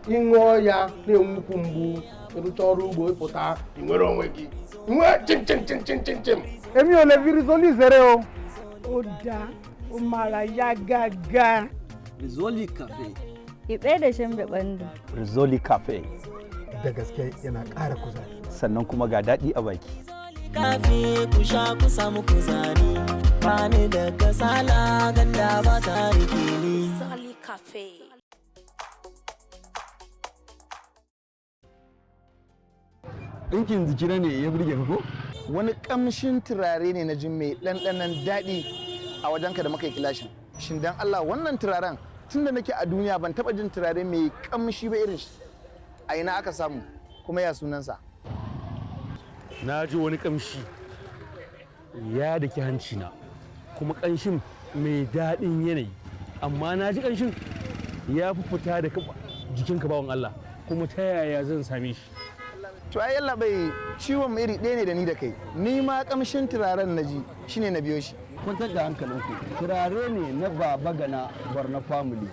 ị ṅụọ ya na-enwukwu mgbu, ịrụcha ọrụ ugbo ịpụta, ị nwere onwe gị, ị nwee chim chim chim chim chim chim. Èmi ò lè fi Rizoli ṣeré o. Ó dáa, ó mára yá gágá. Rizoli Cafe. Iɓe da ɓandu. Rizoli Cafe. Da gaske yana ƙara kuzari. Sannan kuma ga daɗi a baki. Cafe, ku sha ku samu kuzari, bani da kasala, ganda ba ta rike ni. Rizoli Cafe. Ɗinkin jikina ne ya burge ka ko? Wani kamshin turare ne na jin mai ɗanɗanon daɗi a wajenka da muka yi kilashin. Shin dan Allah wannan turaren, tunda nake a duniya ban taɓa jin turare mai kamshi ba irin shi. A ina aka samu, kuma ya sunansa? Na ji wani kamshi ya daki hanci na, kuma kanshin mai daɗin yanayi, amma na ji kanshin ya fi fita da jikinka, bawan Allah. Kuma ta yaya zan same shi? To ai yalla bai, ciwon iri ɗaya ne da ni da kai. Ni ma kamshin turaren na ji, shine na biyo shi. Kwantar da hankalinku, turare ne na Baba Gana Barna Family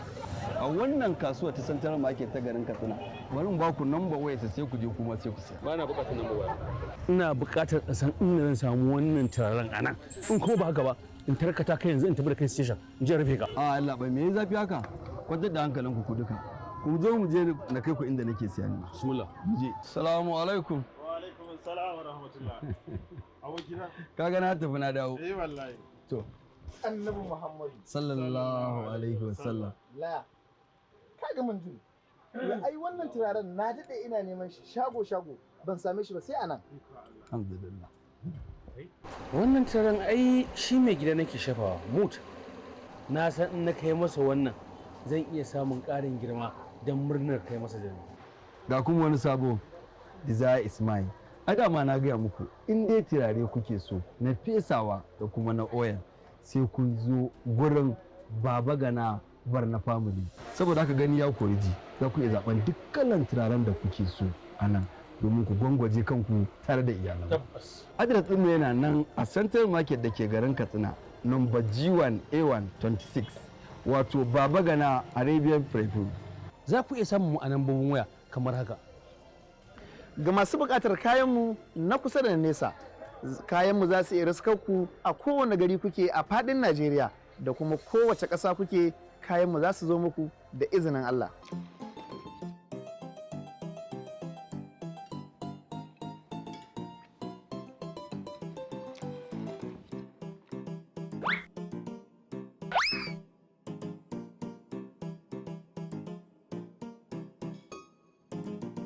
a wannan kasuwa ta Central Market ta garin Katsina. Bari in ba ku number wayarsa, sai ku je kuma sai ku siya. Ba na bukatar number waya, ina bukatar in san inda zan samu wannan turaren a nan. In kuma ba haka ba, in tarkata kai yanzu in tafi da kai station in je rufe ka. A Allah bai, me zafi haka? Kwantar da hankalinku ku duka, ku zo mu je na kai ku inda nake siya ni. Bismillah. Mu je. Salamu alaikum. Wa alaikum salam wa rahmatullah. Abokina. Kaga na tafi na dawo. Eh wallahi. To. Annabi Muhammadu. Sallallahu alaihi wasallam. La. Kaga mun ji. Ai wannan turaren na daɗe ina neman shi shago shago, ban same shi ba sai anan. Alhamdulillah. Wannan turaren ai shi mai gida nake shafawa mut. Na san in na kai masa wannan zan iya samun ƙarin girma don murnar kai masa jami. Ga kuma wani sabo, Desire is Mine. A dama na gaya muku, in dai turare kuke so na fesawa da kuma na oil, sai kun zo gurin Baba Gana Barna Family. Saboda haka gani ya kori ji, za ku iya zaben duk kalan turaren da kuke so a nan domin ku gwangwaje kanku tare da iyalan. Tabbas. Adres ɗinmu yana nan a Central Market da ke garin Katsina, number G1 A1 26. Wato Baba Gana Arabian Perfume. Za ku iya samun mu a nambobin waya kamar haka. Ga masu buƙatar kayanmu na kusa da na nesa, kayanmu za su iya riskar ku a kowane gari kuke a faɗin Najeriya da kuma kowace ƙasa kuke, kayanmu za su zo muku da izinin Allah.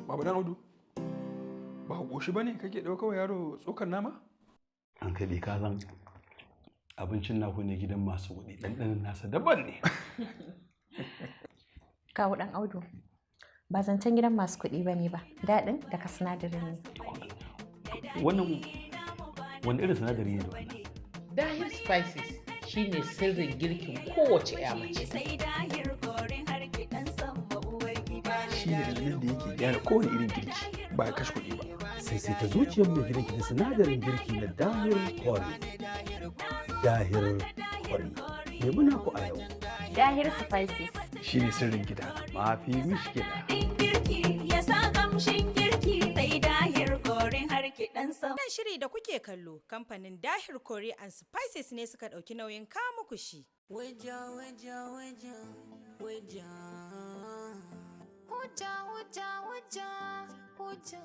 Baba Dan Audu, ba goshi ba ne kake ɗauka wa yaro tsokar nama? Hankali, ka san abincin naku ne gidan masu kuɗi, ɗanɗanon nasa daban ne. Kawu ɗan Audu, ba zancen gidan masu kuɗi ba ne ba, daɗin daga sinadarin ne. Wannan wani irin sinadari ne da wannan? Dahir Spices shine sirrin girkin kowace 'ya mace. Shi ne dalilin da yake gyara kowane irin girki ba ya kashe kuɗi ba. Sai sai ta zuciyar mai gidanki da sinadarin girki na Dahir Curry. Dahir Curry. Nemi naku a yau. Dahir Spices. Shi ne sirrin gida. Mafi mishkila. Girki ya sa kamshin girki sai Dahir Kori har kiɗan sa. Wannan shiri da kuke kallo kamfanin Dahir Kori and Spices ne suka ɗauki nauyin kawo muku shi. Waja waja waja waja. Hujja hujja hujja hujja.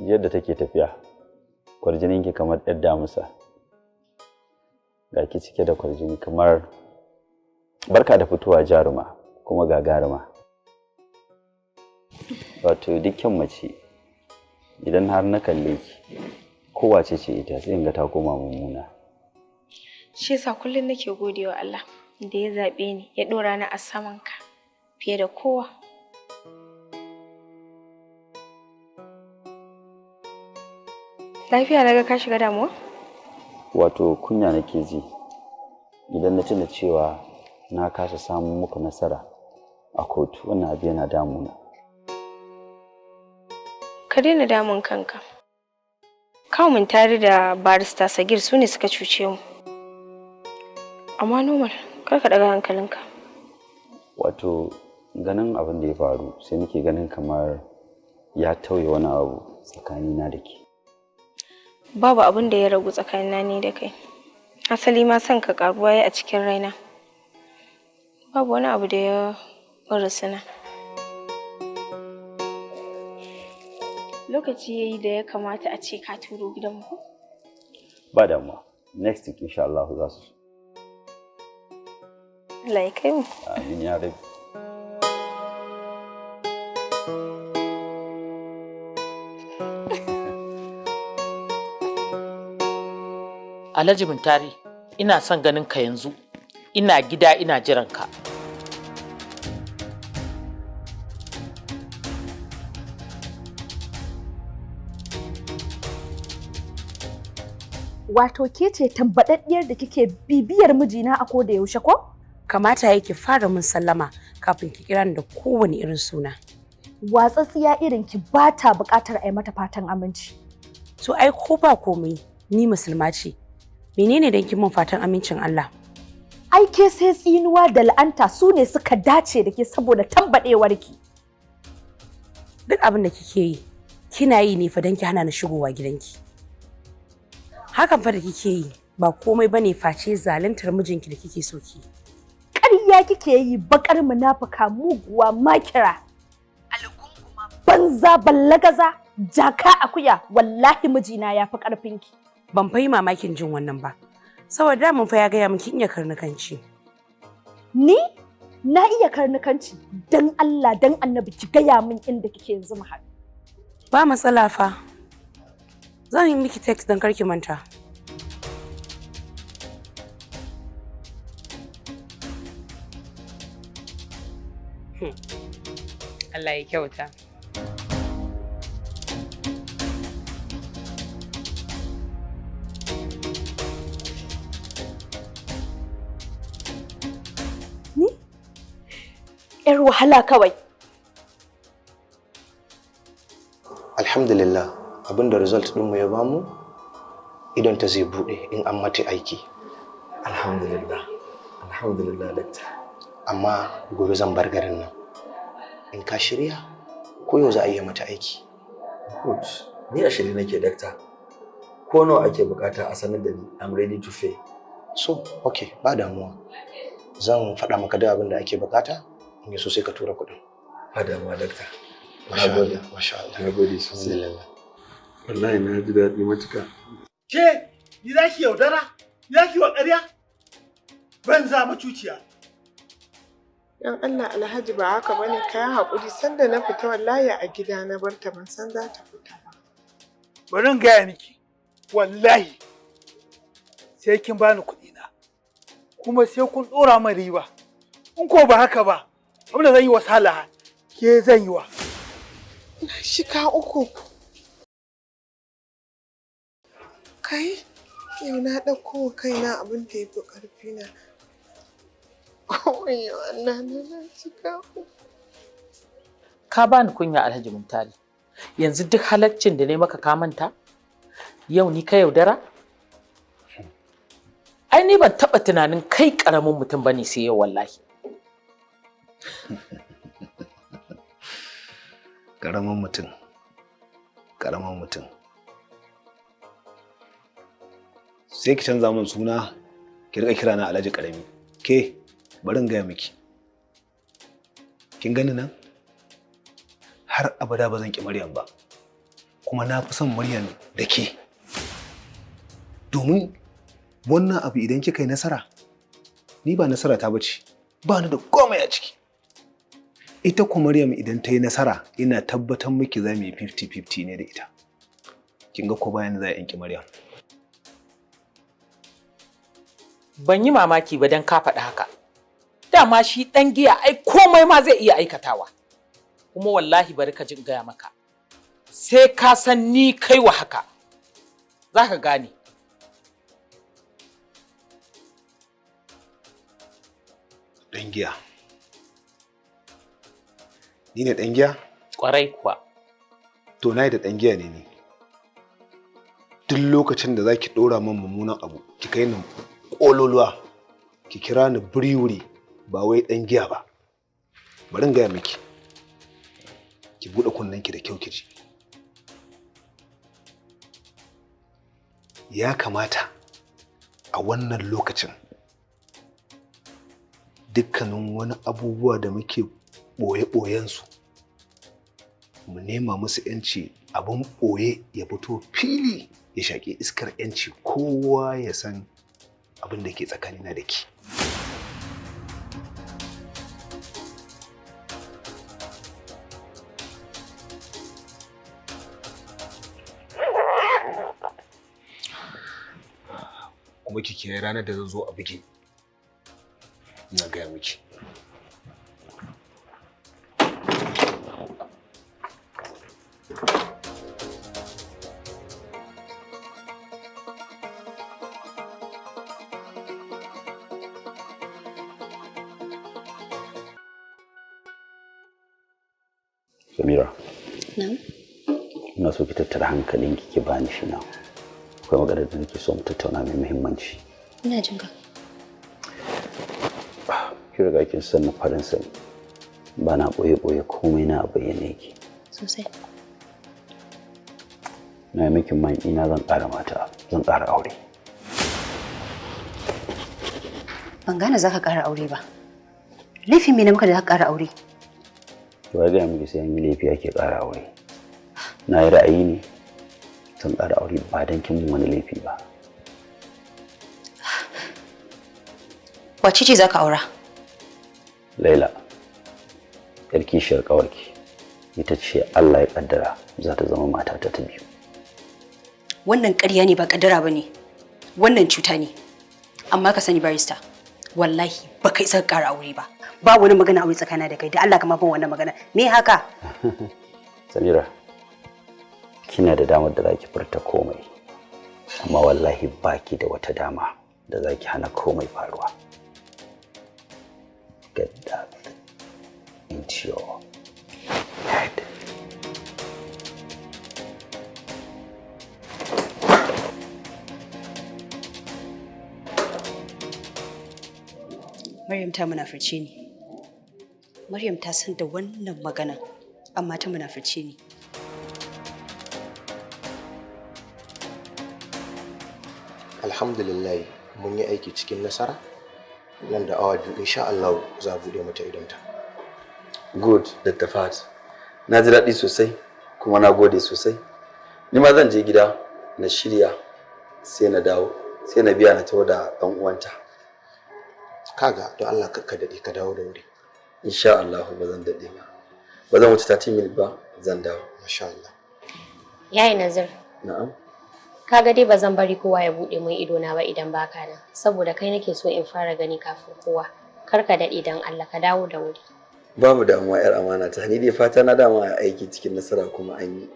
Yadda take tafiya, kwarjininki kamar ɗan damusa. Ga ki cike da kwarjini kamar barka da fitowa jaruma kuma gagaruma. Wato dukkan mace idan har na kalle ki, kowace ce ita, sai in ga ta koma mummuna. Shi yasa kullum nake gode wa Allah da ya zaɓe ni ya ɗora ni a saman ka fiye da kowa. Lafiya naga ka shiga damuwa? Wato kunya nake ji idan na tuna cewa na kasa samun muku nasara a kotu, wannan abu yana damuna. Ka daina damun kanka. Kawo mun tare da barista Sagir su ne suka cuce mu. Amma normal, kar ka ɗaga hankalinka. Wato ganin abin da ya faru sai nake ganin kamar ya tauye wani abu tsakanina da ke. Babu abin da ya ragu tsakanina ni da kai. Asali ma son ka karuwa ya a cikin raina. Babu wani abu da ya rusuna. Lokaci yayi da ya kamata a ce ka turo gidanmu ko? Ba damuwa, next week insha Allah za su. Allah ya kai mu. Amin ya rabi. Alhaji Muntari, ina son ganin ka yanzu. Ina gida ina jiran ka. Wato ke ce tambaɗaɗɗiyar da kike bibiyar mijina a koda yaushe ko? Kamata yake fara min sallama kafin ki kira ni da kowane irin suna. Watsatsiya irin ki ba ta buƙatar a yi mata fatan aminci. To ai ko ba komai, ni musulma ce. Menene dan kin min fatan amincin Allah? Ai ke sai tsinuwa da la'anta su ne suka dace da ke saboda tambaɗewarki. Duk abin da kike yi, kina yi ne fa dan ki hana ni shigowa gidanki. Hakan fa da kike yi ba komai bane face zaluntar mijinki da kike so ki. Ƙarya kike yi, bakar munafuka, muguwa, makira. Algunguma banza, ballagaza, jaka, akuya, wallahi mijina ya fi ƙarfinki. Ban fa yi mamakin jin wannan ba. Saboda da mun fa ya gaya min kin iya karnukanci. Ni na iya karnukanci? Dan Allah dan Annabi ki gaya min inda kike yanzu mu haɗu. Ba matsala fa. Zan yi miki text don karki manta. Allah ya kyauta. Ni? 'Yar wahala kawai. Alhamdulillah. Abin da result ɗinmu ya bamu, idon ta zai buɗe in an mata aiki. Alhamdulillah. Alhamdulillah, doctor. Amma gobe zan bar garin nan. In ka shirya, ko yau za a iya mata aiki. Good. Ni a shirye nake, doctor. Ko nawa ake bukata a sanar da ni. I'm ready to pay. So, okay, ba damuwa. Zan faɗa maka duk abin da ake bukata, in ya so sai ka tura kuɗin. Ba damuwa, doctor. Masha Na gode. Allah, masha Allah. Na gode sosai. Wallahi na ji daɗi matuƙa. Ke, ni za ki yaudara? Ni za ki wa ƙarya? Banza macuciya. Dan Allah Alhaji, ba haka bane, ka yi haƙuri, sanda na fita wallahi a gida na barta, ban san za ta fita ba. Bari in gaya miki, wallahi sai kin bani kuɗi na. Kuma sai kun ɗora min riba. In ko ba haka ba, abin da zan yi wa Salaha, ke zan yi wa. Na shiga uku. Kai, yau na ɗauko wa kaina abin da ya fi ƙarfina. Wayyo Allah na, na shiga uku. Ka bani kunya, Alhaji Muntari. Yanzu duk halaccin da ne maka ka manta? Yau ni ka yaudara? Ai ni ban taɓa tunanin kai ƙaramin mutum bane sai yau wallahi. Ƙaramin mutum, ƙaramin mutum. Sai ki canza min suna, ki riƙa kira na Alhaji Ƙarami. Ke, bari in gaya miki. Kin gani nan? Har abada ba zan ƙi Maryam ba. Kuma na fi son Maryam da ke. Domin wannan abu idan kika yi nasara, ni ba nasara ta bace, ba ni da komai a ciki. Ita ko Maryam idan ta yi nasara, ina tabbatar miki za mu yi 50-50 ne da ita. Kin ga ko bayan za a yanki Maryam. Ban yi mamaki ba don ka faɗi haka. Dama shi ɗan giya ai komai ma zai iya aikatawa. Kuma wallahi bari ka jin gaya maka. Sai ka san ni kai wa haka. Za ka gane. Ɗan giya. Ni ne ɗan giya? Ƙwarai kuwa. To, na yi da ɗan giya ne ni. Duk lokacin da za ki ɗora min mummunan abu, ki kai ni ƙololuwa, ki kira ni biri-wuri, ba wai ɗan giya ba. Bari in gaya miki. Ki buɗe kunnenki da kyau ki ji. Ya kamata a wannan lokacin dukkanin wani abubuwa da muke ɓoye-ɓoyensu mu nema musu 'yanci, abin ɓoye ya fito fili ya shaƙi iskar 'yanci, kowa ya san abin da ke tsakanina da ke. Kuma ki kiyaye ranar da zan zo a biki. Ina gaya miki. Samira, Na'am. ina so ki tattara hankalinki ki bani shi nan. Akwai maganar da nake so mu tattauna mai muhimmanci. Ina jin ka. Ki riga kin san na farin sani. Ba na ɓoye-ɓoye, komai na a bayyane yake. Sosai. Na yi miki man ina zan ƙara mata, zan ƙara aure. Ban gane za ka ƙara aure ba. Laifin me na maka da za ka ƙara aure? To, ya gaya miki sai an yi laifi ake ƙara aure? Na yi ra'ayi ne zan ƙara aure, ba don kin mun wani laifi ba. Wace ce za ka aura? Laila, yar kishiyar ƙawarki, ita ce Allah ya ƙaddara za ta zama matata ta biyu. Wannan ƙarya ne, ba ƙaddara ba ne. Wannan cuta ne. Amma ka sani, barista, wallahi ba ka isa ka ƙara aure ba. Ba wani magana aure tsakana da kai, da Allah ka ma ban wannan magana. Me haka? Samira, kina da damar da za ki furta komai, amma wallahi baki da wata dama da za ki hana komai faruwa. Get that into your head. Maryam ta munafurce ni. Maryam ta san da wannan magana, amma ta munafurce ni. Alhamdulillah, mun yi aiki cikin nasara. Nan da awa 2 insha Allah za a buɗe mata idonta. Good, Dr. Fahad. Na ji daɗi sosai kuma na gode sosai. Ni ma zan je gida na shirya sai na dawo, sai na biya na taho da ɗan uwanta. Kaga, don Allah ka daɗe, ka dawo da wuri. Insha Allah ba zan daɗe ba. Ba zan wuce 30 minutes ba, zan dawo. Masha Allah. Yayi Nazir, Na'am. kaga dai ba zan bari kowa ya buɗe min ido na ba idan baka nan, saboda kai nake so in fara gani kafin kowa. Kar ka daɗe, dan Allah ka dawo da wuri. Babu damuwa, yar amana ta. Ni dai fata na dama a aiki cikin nasara kuma an yi.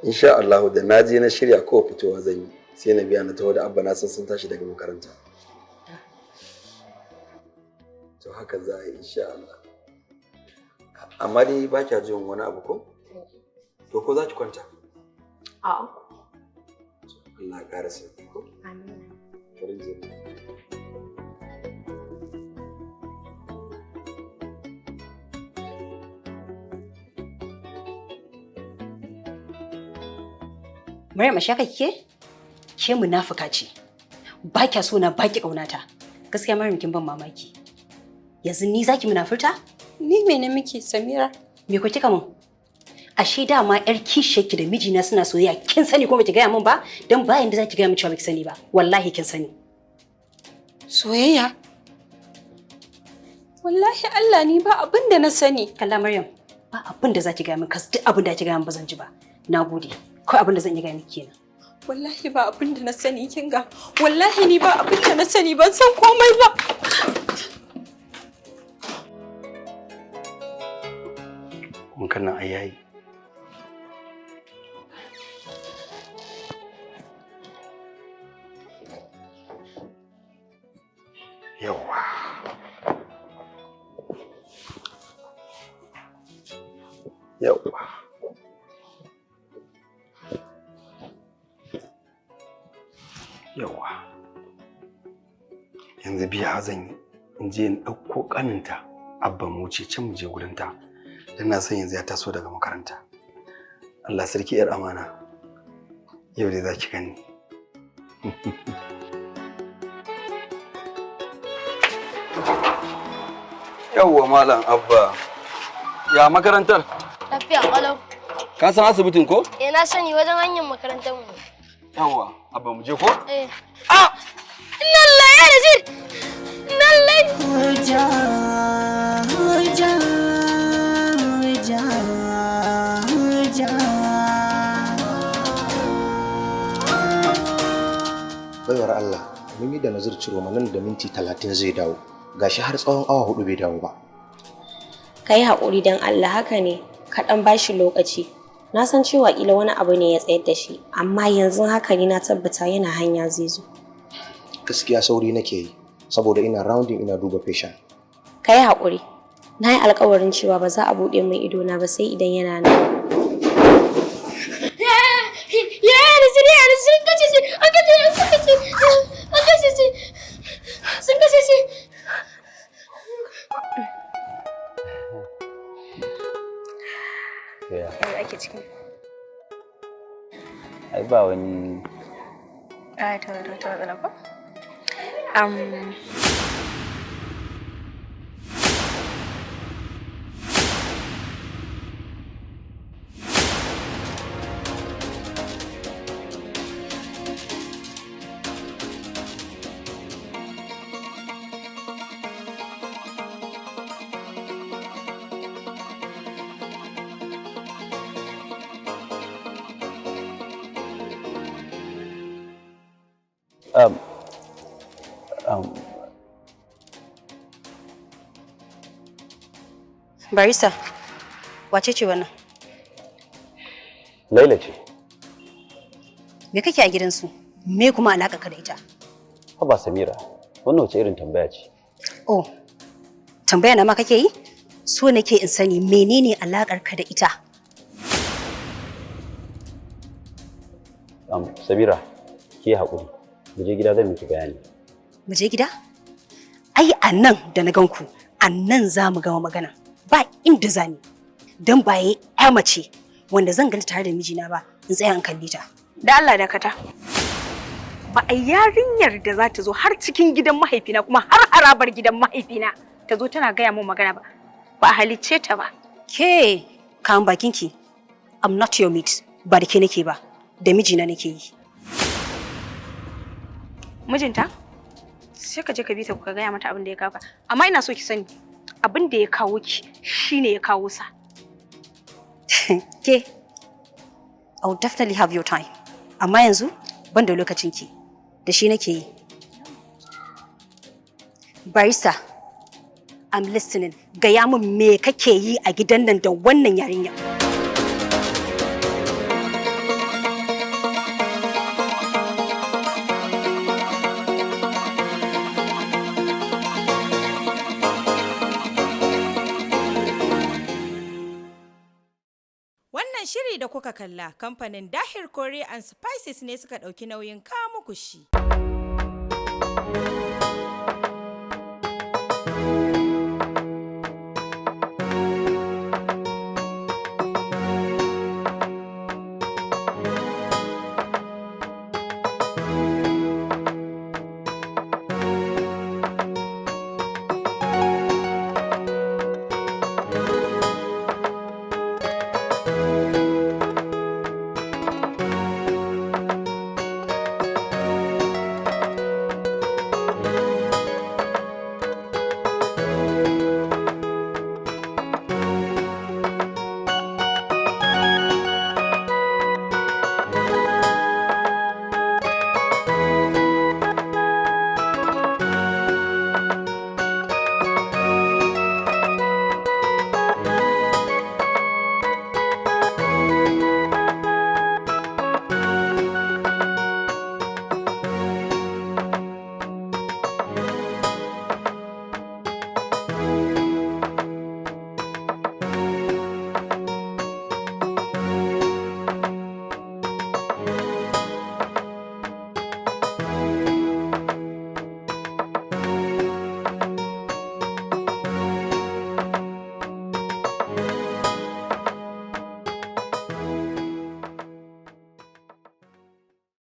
Insha Allah da na je na shirya ko fitowa zan yi, sai na biya na taho da Abba, na san sun tashi daga makaranta. To haka za a yi insha Allah. Amma dai ba kya jin wani abu ko? To ko za ki kwanta? A'a. Allah ya ƙara sauki ko? Amin. Bari in je. Maryam, ashe haka kike? Ke munafuka ce. Ba kya so na, ba ki ƙaunata. Gaskiya Maryam, kin ban mamaki. Yanzu ni zaki munafurta? Ni me na miki, Samira? Me ko kika mun? Ashe dama yar kishiyarki da mijina suna soyayya, kin sani ko baki gaya min ba? Dan bayan da zaki gaya min cewa baki sani ba. Wallahi kin sani. Soyayya? Wallahi Allah, ni ba abin da na sani. Kalla Maryam, ba abin da zaki gaya min, kas duk abin da ki gaya min ba zan ji ba. Nagode. Kawai abin da zan iya gaya miki kenan. Wallahi ba abin da na sani, kin ga. Wallahi ni ba abin da na sani, ban san komai ba. Wankan nan ai yayi. Yawwa. Yawwa. Yawwa. Yanzu biya zan yi in je in ɗauko ƙaninta Abba, mu wuce can mu je gurinta. Dan na san yanzu ya taso daga makaranta. Allah sarki, yar amana. Yau dai za ki gani. Yawwa Malam Abba. Ya makarantar? Lafiya ƙalau. Ka san asibitin ko? Eh, na sani, wajen hanyar makarantar mu. Yawwa, Abba, mu je ko? Eh. Ah! Inna lillahi ya Nazir! Inna lillahi! Ja, ja, ja, ja. Baiwar Allah, mun yi da Nazir Ciroma nan da minti 30 zai dawo. Gashi har tsawon awa 4 bai dawo ba. Ka yi haƙuri don Allah, haka ne, ka ɗan ba shi lokaci. Na san cewa ƙila wani abu ne ya tsayar da shi, amma yanzu haka ni na tabbata yana hanya, zai zo. Gaskiya sauri nake yi saboda ina rounding, ina duba patient. Ka yi haƙuri. Na yi alƙawarin cewa ba za a buɗe min idona ba sai idan yana nan. Ya Nazir, ya Nazir, sun kashe shi! An kashe shi! An kashe shi! An kashe shi! Sun kashe shi! Ya. Ake cikin. Ai ba wani. Ai ta ta matsala ba. Barista, wace ce wannan? Laila ce. Me kake a gidansu? Me kuma alaƙa ka da ita? Haba Samira, wannan wace irin tambaya ce? Oh, tambaya na ma kake yi? So nake in sani menene alaƙar ka da ita? Samira, ki haƙuri. Mu je gida, zan miki bayani. Mu je gida? Ai a nan da na ganku, a nan za mu gama magana. Ba inda za ni. Don ba ya ya mace wanda zan ganta tare da mijina ba, in tsaya in kalle ta. Da Allah dakata. Ba a yarinyar da za ta zo har cikin gidan mahaifina kuma har harabar gidan mahaifina ta zo tana gaya min magana ba. Ba a halicce ta ba. Ke, kamun bakinki. I'm not your mate. Ba da ke nake ba, da mijina nake yi. Mijinta? Sai ka je ka bi ta ka gaya mata abin da ya kawo ka. Amma ina so ki sani abin da ya kawo ki shine ya kawo sa. Ke, I will definitely have your time. Amma yanzu ban da lokacin ki, da shi nake yi. Barista, I'm listening. Gaya min me kake yi a gidan nan da wannan yarinya. Wannan shiri da kuka kalla kamfanin Dahir Kore and Spices ne suka ɗauki nauyin kawo muku shi.